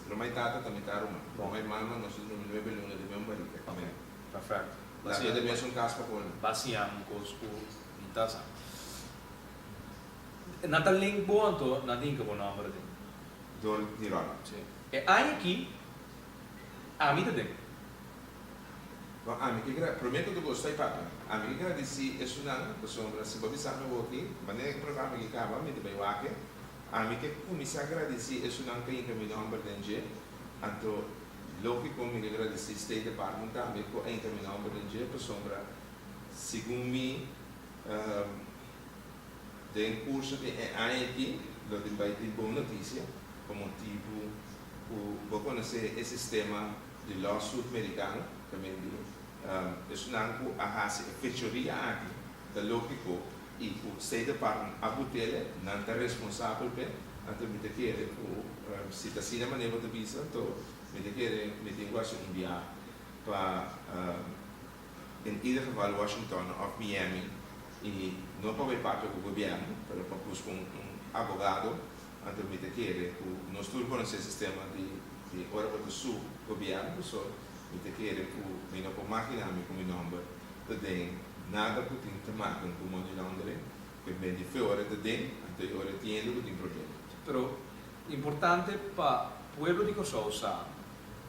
Speaker 4: Roma i tata ta mitad ruman.
Speaker 3: Bon.
Speaker 4: Roma i mama nos ta drumi nuebe luna den mesun barika.
Speaker 3: Ok, perfecto.
Speaker 4: Laga den mesun kas pa colmo.
Speaker 3: Ba siña un kos ku mi ta sa. Nan ta link bo anto nan ta hinka bo nomber aden.
Speaker 4: Dor di ròl.
Speaker 3: Si. E aña aki ami ta den.
Speaker 4: Bon, ami ke gra, promé ku tur kos ta e papia. Ami ke gradisí esunnan, pasobra si bo bisa mi awor-ki, manera e programa aki kaba, mi ta bai wak. Ami ke kuminsá gradisí esunnan ku a hinka mi nòmber den dje. Anto, lógiko mi ke gradisí State Department tambe ku a hinka mi nòmber den dje, pasobra segun mi, den kurso di e aña aki lo tin bai tin bon notisia pa motibu ku bo konosé e sistema di lawsuit merikano ta mendi esunnan ku a hasi e fechoria aki ta lógiko i ku State Department a butele nan ta responsabel p'e anto mi ta kere ku si ta asina manera bo ta bisa anto mi ta kere mi tin ku hasi un bia pa in ieder geval Washington òf Miami i no pa bai papia ku gobièrnu pero pa buska un abogado Anto mi ta kere ku nos tur konosé sistema di di ora bo ta su gobièrnu paso mi ta kere ku mi no por maginá mi ku mi nòmber ta den nada ku tin te maken ku money laundering ke men di fe ora ta den anto e ora tin hende ku tin problema.
Speaker 3: Pero importante pa pueblo di Kòrsou sa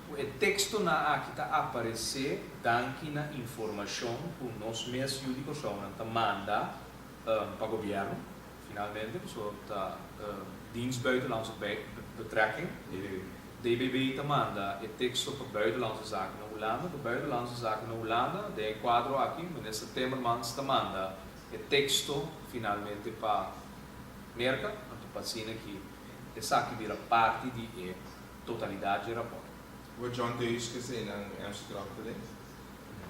Speaker 3: ku e tekstonan aki ta aparesé danki na informashon ku nos mes yu di Kòrsounan ta manda pa gobièrnu. Finalmente, pasobra ta Dienst Buitenlandse Betrekking, DBB, ta manda e teksto pa Buitenlandse Zaken na Hulanda. Pa Buitenlandse Zaken na Hulanda, den e kuadro aki, Minister Timmermans ta manda e teksto finalmente pa Merka, anto pa asina ki esaki bira parti di e totalidat dje rapòrt.
Speaker 4: Bo John Deus ke esei nan Amsterdam ta den?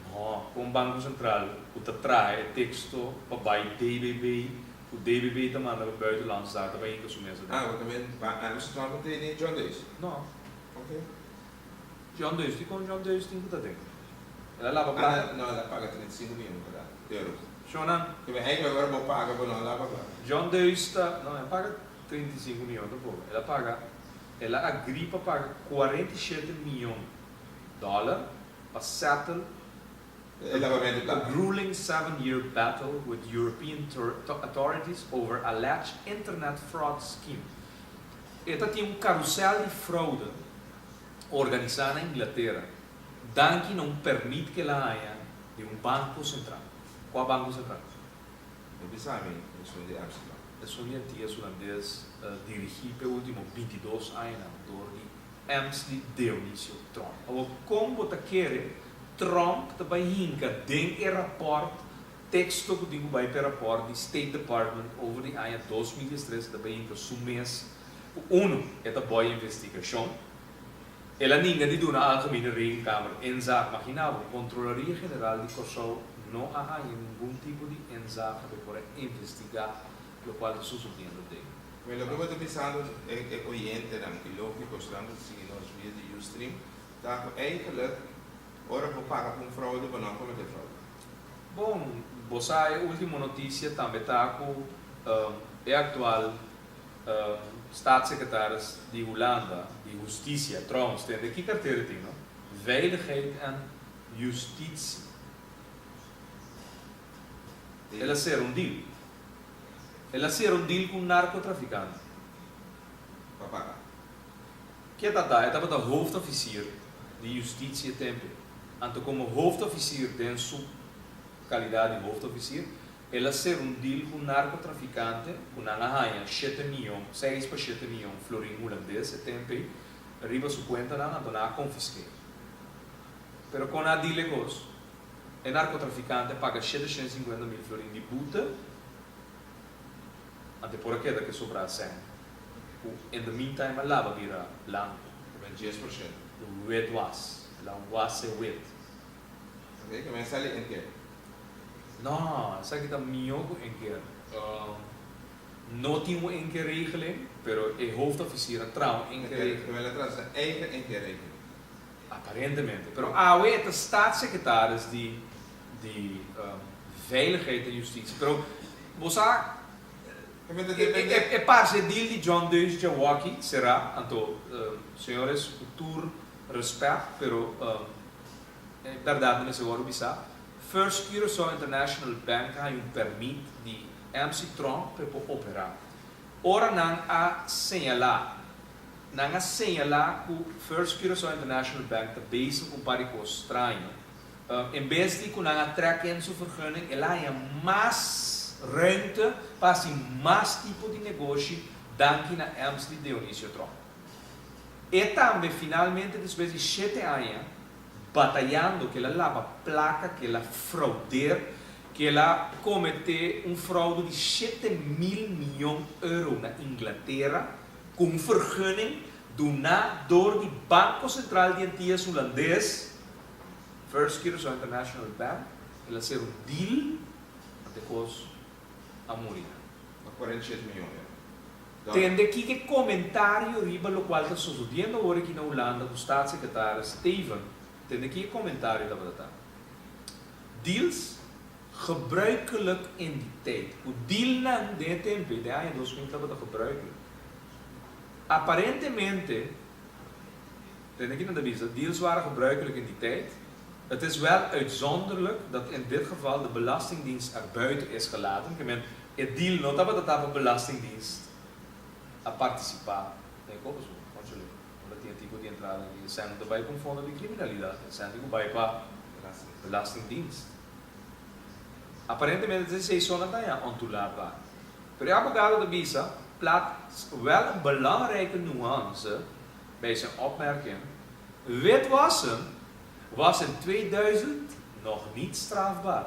Speaker 3: No, kon Banko Sentral ku ta traha e teksto pa bai DBB, ku DBB ta manda pa Buitenlandse Zaken ta bai hinka su mesa den.
Speaker 4: Ah, bo ta men Amsterdam ta tene John Deus?
Speaker 3: No.
Speaker 4: Ok.
Speaker 3: John Deus, dikon John Deus tin ku ta den? El a laba plaka?
Speaker 4: Ah, no, el a paga 35 miyon pa euro.
Speaker 3: Shonnan.
Speaker 4: Ke men eigenlijk ora bo paga bo no a laba plaka.
Speaker 3: John Deus ta, no, el a paga 35 miyon tampoco. El a paga, el a agri pa paga 47 miyon dòler pa settle
Speaker 4: E lavamento di
Speaker 3: a
Speaker 4: plaka.
Speaker 3: grueling 7-year battle with European authorities over alleged internet fraud scheme. E ta tin un carusel di fraude organisa na Inglatera danki na un permit cu el a haña di un banco central. Cua banco central?
Speaker 4: E bisa mi esun di Amsterdam.
Speaker 3: Esun di Antillas Hulandes dirigi p'e ultimo 22 añanan door di Emsley Dionisio Tromp. Awor kon bo ta kere Tromp ta bai hinka den e raport, teksto ku tin ku bai p'e raport di State Department over di aña 2013 ta bai hinka su mes ku unu e ta boi investigashon. El a ninga di duna Algemene Rekenkamer inzage. Magina bo, Kontrolaria General di Kòrsou no a haña ningun tipo di inzage pa e por a investigá lokual ta sosodiendo den.
Speaker 4: Bueno, loke bo ta bisando e oyentenan i lógiko esnan ku ta sigui nos via di Ustream ta ku eigenlijk ora bo paga pa un fraude bo no a kometé fraude.
Speaker 3: Bon, bo sa e último notisia tambe ta ku e aktual staatssecretaris di Hulanda di Hustisia, trouwens tende ki kartera e tin no? Veiligheid en Justitie. El a sera un deal. El a sera un deal ku un narkotrafikante.
Speaker 4: Pa paga.
Speaker 3: Ke ta ta? E tabata hoofdofficier di justitie e tempo. Anto komo hoofdofficier den su kalidat di hoofdofficier, el a ser un deal ku narkotrafikante ku nan a haña shete miyon, seis pa shete miyon florin hulandes e tempo ei, riba su kuentanan, anto nan a konfisk'é. Pero kon a deal e kos? E narkotrafikante a paga 750 mil florin di bute, anto e por a keda ku e sobrá sèn, ku in the meantime a laba bira blanku.
Speaker 4: Ku men 10%.
Speaker 3: Wit was. El a was e wit.
Speaker 4: Oké, ku men sali inkeer.
Speaker 3: No, esaki ta mihó ku inkeer. No tin un inkeerregeling, pero e hoofdofficier a traha un inkeerregeling.
Speaker 4: Ku men a traha su eigen inkeerregeling.
Speaker 3: Aparentemente. Pero awe e ta staatssecretaris di di Veiligheid en Justitie. Pero bo sa e parce e deal di John Deus djawoki sera, anto señores cu tur respect pero e berdad no mester worde bisa, First Curaçao International Bank a haña un permit di MC Tromp pa e por opera. Ora nan a señala Nan a señalá ku First Curaçao International Bank ta bezig ku un par di kos straño. En bes di ku nan a trek in su vergunning, el a haña mas ruimte pa hasi mas tipo di negoshi danki na Emsley Dionisio Tromp. E tambe finalmente despues di shete aña batayando ku el a laba plaka, ku el a fraudeer, ku el a kometé un fraude di 7000 miyon euro na Inglatera, Ku un vergunning duná dor di Banko Sentral di Antias Hulandes, First Curaçao International Bank, el a ser un deal ante kos a muri nan.
Speaker 4: Pa 47 miyon euro. Dòler.
Speaker 3: Tende kiko e komentario riba lokual ta sosodiendo awor aki na Hulanda ku Staatssecretaris Teeven, tende kiko e komentario tabata ta. Deals Gebruikelijk in die tijd. Ku dealnan den e tempu ei, den aña 2000 tabata gebruikelijk. Aparentemente, tende ki nan ta bisa, deals waren gebruikelijk in die tijd. Het is wel uitzonderlijk dat in dit geval de Belastingdienst er buiten is gelaten. Ke men, e deal no tabata ta pa Belastingdienst a partisipá den e kopo so. Konchole, unda tin e tipo di entrada aki, e sèn no ta bai pa un fondo di kriminalidat, e sèn tin ku bai pa Belastingdienst. Aparentemente ta esei so nan ta haña ontoelaatbaar. Pero e abogado ta bisa plaatst wel een belangrijke nuance bij zijn opmerking, Witwassen was in 2000 nog niet strafbaar.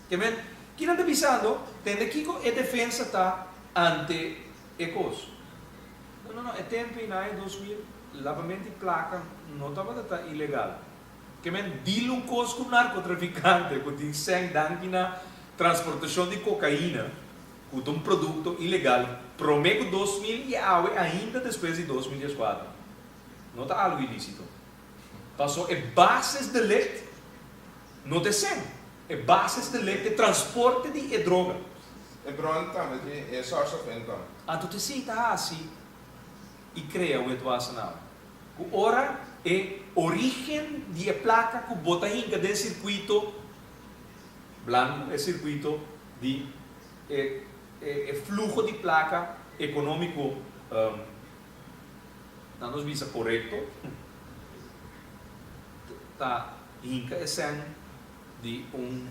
Speaker 3: Ke men, ki nan ta bisando? Tende kiko e defensa ta ante e kos. No, no, no, e tempu ei na aña 2000 labamento di plaka no tabata ta ilegal. Ke men deal un kos ku narkotrafikante ku tin sèn danki na transportashon di kokaina ku ta un produkto ilegal promé ku 2000 i awe ainda despues di 2014 no ta algu ilisito paso e basisdelict no ta e sèn, e basisdelict ta e transporte di e droga.
Speaker 4: E bron tambe tin e source of income.
Speaker 3: Anto ta esei ta hasi i krea wetwassen awe. Ku ora e orígen di e plaka ku bo ta hinka den sirkuito blanku, e sirkuito di e e fluho di plaka ekonómiko, nan nos bisa korekto, ta hinka e sèn di un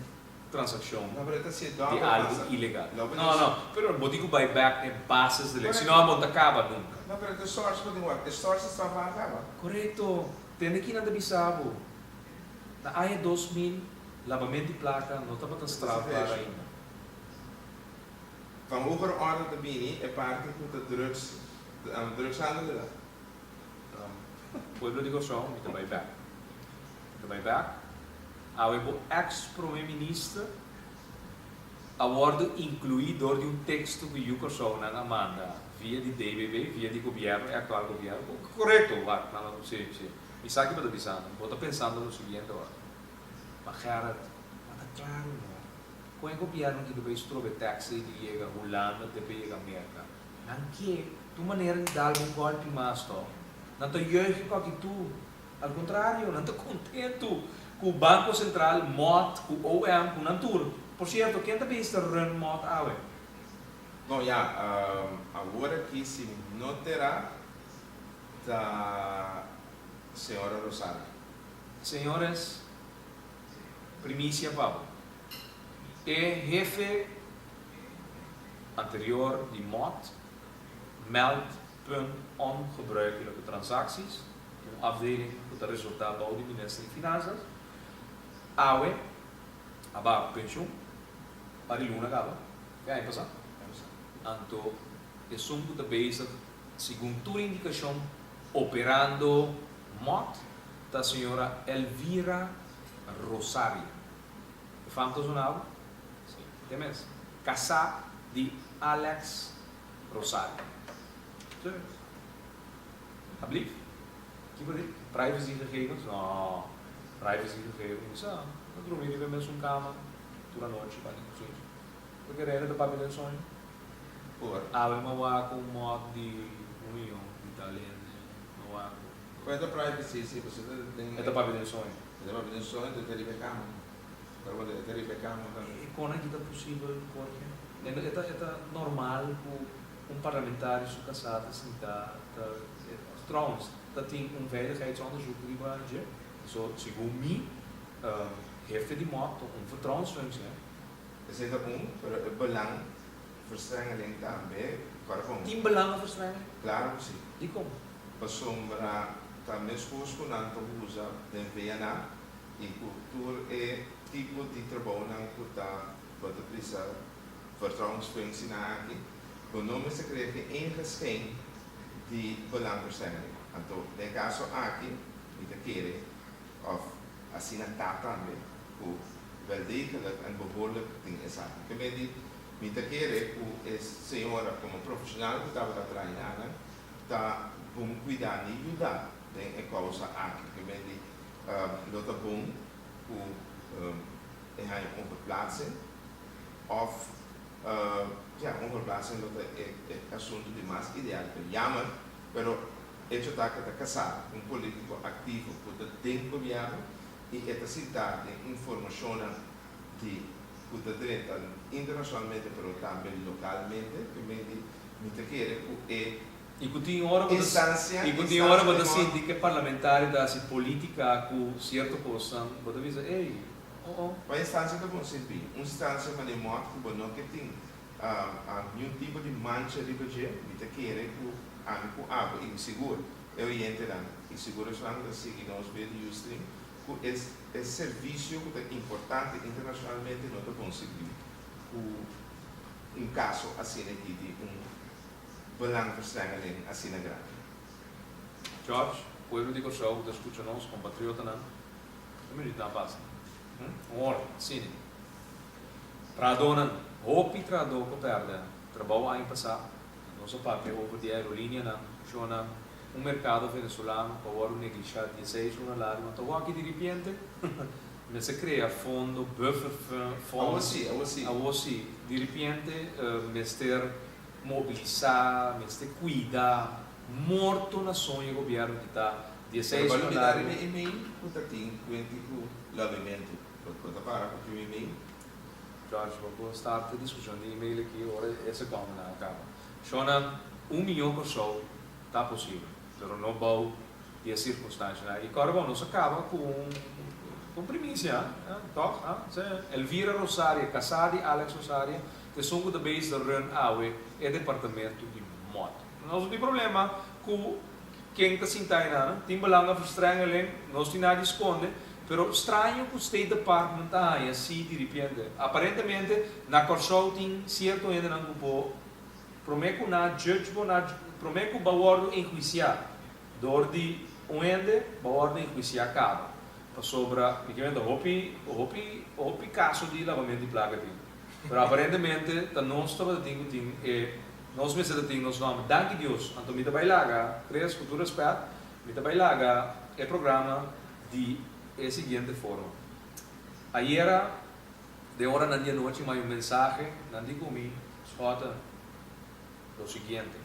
Speaker 3: transakshon
Speaker 4: No, pero ta si e
Speaker 3: di
Speaker 4: dòber
Speaker 3: algu
Speaker 4: pasa.
Speaker 3: ilegal.
Speaker 4: Lo bo
Speaker 3: No,
Speaker 4: tin
Speaker 3: no, pero bo tin ku bai bèk na e bases di lei, si no bo no ta kaba nunka.
Speaker 4: No, pero ta source bo tin wak. E source ta strafbaar kaba.
Speaker 3: Korekto. Tende kinan ta bisa bo. Na aña 2000 labament di plaka no tabata strafbaar ainda.
Speaker 4: Van hoger orde ta bini e parti ku ta drugs, drugshandel ta.
Speaker 3: Pueblo di Kòrsou, mi ta bai bèk. Mi ta bai bèk. Awe bo eks prome minister a wòrdu inkluí dor di un teksto ku Yu Kòrsounan a manda via di DBB, via di gobièrnu, e aktual gobièrnu. Korekto, wak, nan a, si, si. Mi sa ki bo ta bisando. Bo ta pensando lo siguiente ora. Ma Gerrit, ma ta klaru no. Kon e gobièrnu ki ta bai strobe taxi di yega Hulanda te pa yega Merka? Nan ke tu manera di dal bo un gòlpi mas tò. Nan ta juigen kòki tu. Al kontrario, nan ta kontentu ku Banko Sentral, mòt, ku OM, ku nan tur. Por sierto, ken ta bezig ta run mòt awe?
Speaker 4: No, ya, awor aki si no tera. Ta señora Rosario.
Speaker 3: Señores, primicia pa bo. E hefe anterior di MOT, Meldpunt Ongebruikelijke Transacties, un afdeling cu ta resulta bou di Minister di Finanzas, awe a baha cu pensioen, par di luna caba, ke aña pasa. Anto esun cu ta bezig, segun tur indicacion, operando MOT ta señora Elvira Rosario. E fam ta zona bo? Si, te mes. Casá di Alex Rosario. Serieus. Ablief? Kico di? Privacy gegevens? No, privacy gegevens. Mi sa, no drumi riba e mesun cama tur anochi pa ningun sinchi. Porque Rene ta papia den soño.
Speaker 4: Por.
Speaker 3: Awe mi a wak un mòt di un miyon di tal hende. Mi a wak un.
Speaker 4: Por e ta privacy si, pasobra e ta den.
Speaker 3: E ta papia den soño.
Speaker 4: E ta papia den soño, e ta riba e kama. Pero bo ta riba e kama tambe.
Speaker 3: E kon aki ta posibel, Jorge? E ta e ta normal ku un parlamentario su kasá ta sinta ta Trouwens, ta tin un veiligheidsonderzoek riba dje. So, segun mi, hefe di mòt ta un vertrouwensfunctie, hè.
Speaker 4: Esei ta un, pero e belang verstrengeling tambe kòrda kon.
Speaker 3: Tin belangenverstrengeling?
Speaker 4: Klaro ku si.
Speaker 3: Dikon?
Speaker 4: Pasobra ta meskos ku nan ta usa den VNA i ku tur e tipo di trabounan ku ta bo ta bisa vertrouwensfunctienan aki, bo no mester krea ke enige schijn di belangverstrengeling. Anto den e kaso aki mi ta kere òf asina ta tambe ku wel degelijk en behoorlijk tin esaki. Ke men di, mi ta kere ku e señora komo profeshonal ku tabata traina nan ta bon kuida ni yuda den e kousa aki. Ke men di, lo ta bon ku e haña un verplaatsing òf ya un verplaatsing lo ta e asuntu di mas ideal. Pero jammer, pero echo ta ku e ta kasá ku un politiko aktivo ku ta den gobièrnu i e ta sintá den informashonnan di ku ta drenta internashonalmente pero tambe lokalmente, ke men di mi ta kere ku e
Speaker 3: I ku tin ora bo ta
Speaker 4: instansia,
Speaker 3: i ku tin ora
Speaker 4: instansia
Speaker 3: bo
Speaker 4: di
Speaker 3: ta
Speaker 4: mòd.
Speaker 3: sinti ku e parlamentario ta hasi politika ku sierto kosnan, bo ta bisa, ey, oh oh.
Speaker 4: Pa instansia ta bon sirbi? Un instansia manera mòd ku bo no ke tin niun tipo di mancha riba dje, mi ta kere ku ami ku abo i mi sigur e oyentenan i sigur esnan ku ta sigui nos via di Ustream ku e e servisio ku ta importante internashonalmente no ta bon sirbi ku un kaso asina aki di un belangverstrengeling asina grandi.
Speaker 3: George, pueblo di Kòrsou ku ta skucha nos, kompatriotanan, un minüt nan pasa. Un ora, asina. Trahadónan, hopi trahadó ku a pèrdè trabou aña pasá. Nos a papia over di aerolíneanan, shownan, un merkado venezolano ku a wòrdu neglishá dieseis luna largu, anto awor aki diripiente mester krea fondo, buffer
Speaker 4: Awor
Speaker 3: fonds,
Speaker 4: sí, awor sí.
Speaker 3: awor sí, diripiente mester mobilisá, mester kuida morto na soño e gobièrnu ki ta
Speaker 4: Pero
Speaker 3: dieseis
Speaker 4: bo
Speaker 3: luna
Speaker 4: lubidá
Speaker 3: largu.
Speaker 4: riba e email ku ta tin kuenti ku labimentu. Bo ta para ku tin email?
Speaker 3: George, bo por start e diskushon di email aki ora e sekondenan a kaba. Shonnan, un miyon Kòrsou ta posibel, pero no bou di e sirkunstanshanan aki. Kòrda bon, nos a kaba ku un ku un primisia, tòg? Elvira Rosaria, kasá di Alex Rosaria, ta esun ku ta bezig ta run awe e departamentu di mòt. Nos no tin problema ku ken ta sinta einan, tin belangenverstrengeling, nos tin nada di skonde, Pero straño cu State Department ta haña si diripiente. Aparentemente na Corsou tin cierto hendenan cu por prome cu na judge bo na prome cu bo a wordo enhuicia door di un hende bo a wordo enhuicia caba pasobra mi kier menta hopi hopi hopi caso di labamento di placa tin pero aparentemente ta nos tabata tin cu tin e nos mester ta tin nos nomber danki Dios anto mi ta bay laga Chris cu tur respet mi ta bay laga e programa di e siguiente forma, Ayera den oranan di anochi maya un mensahe, nan di ku mi, Schotten, lo siguiente,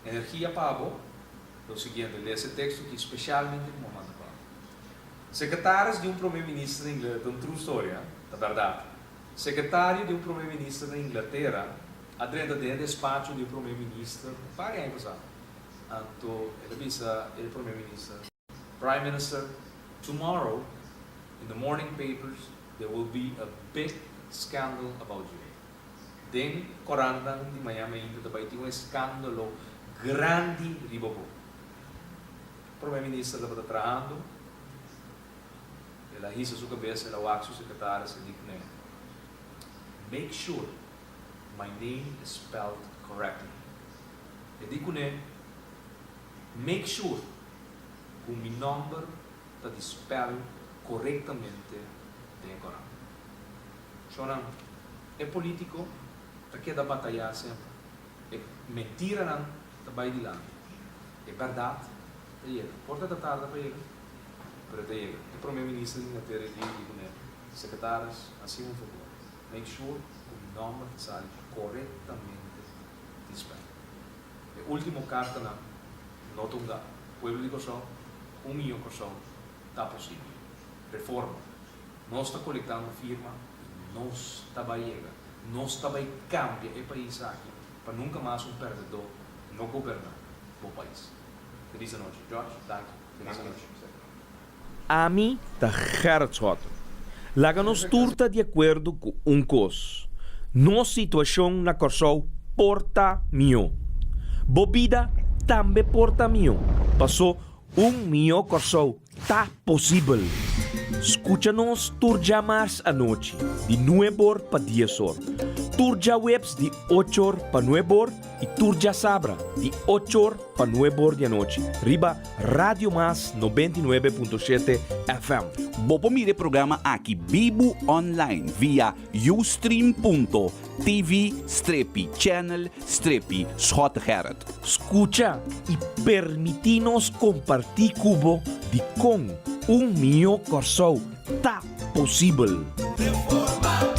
Speaker 3: Energia pa bo, lo siguiente, lesa e teksto ki spesialmente ku mi a manda pa bo. Sekretaris di un prome minister na Inglatera, ta un true story, ha, ta bèrdat. Sekretario di un prome minister na Inglatera a drenta den e despacho di e prome minister un par di aña pasá. Anto el a bisa e prome minister, Prime Minister, tomorrow in the morning papers there will be a big scandal about you. Den korantnan di mañan mainta ta bai tin un eskandalo grandi riba bo. Prome minister tabata trahando, el a hisa su kabes, el a wak su sekretaris, el di kuné, Make sure my name is spelled correctly. E di kuné, Make sure ku mi nòmber ta di spèl korektamente den e korant. Shonnan, e polítiko ta keda batayá semper. E mentiranan ta bai dilanti. E bèrdat ta yega. Por ta ta tarda pa yega, pero e ta yega. E promé minister di Inglatera e di kuné, Sekretaris, hasi un fabor, make sure ku mi nòmber ta sali korektamente di spèl. E último kartanan no ta un gap. Pueblo di Kòrsou, un mihó Kòrsou ta posibel. Reforma. Nos ta kolektando firma i nos ta bai yega. Nos ta bai kambia e pais aki pa nunka mas un pèrdedó no goberná bo pais. Felis anochi. George, danki. Felis anochi.
Speaker 1: Ami ta Gerrit Schotten. Laga nos tur ta di akuerdo ku un kos, nos situashon na Kòrsou por ta mihó. Bo bida tambe por ta mihó, pasó un mihó Kòrsou Ta posibel! Skucha nos tur djamars anochi di nuebor pa diesor, tur djaweps di ochor pa nuebor i tur djasabra di ochor pa nuebor di anochi riba Radio Mas 99.7 FM.
Speaker 2: Bo por mira e programa aki bibu online via ustream.tv strepi channel strepi Schottegerrit.
Speaker 1: Skucha i permití nos kompartí ku bo dikon un mihó Kòrsou ta posibel.
Speaker 4: Reforma.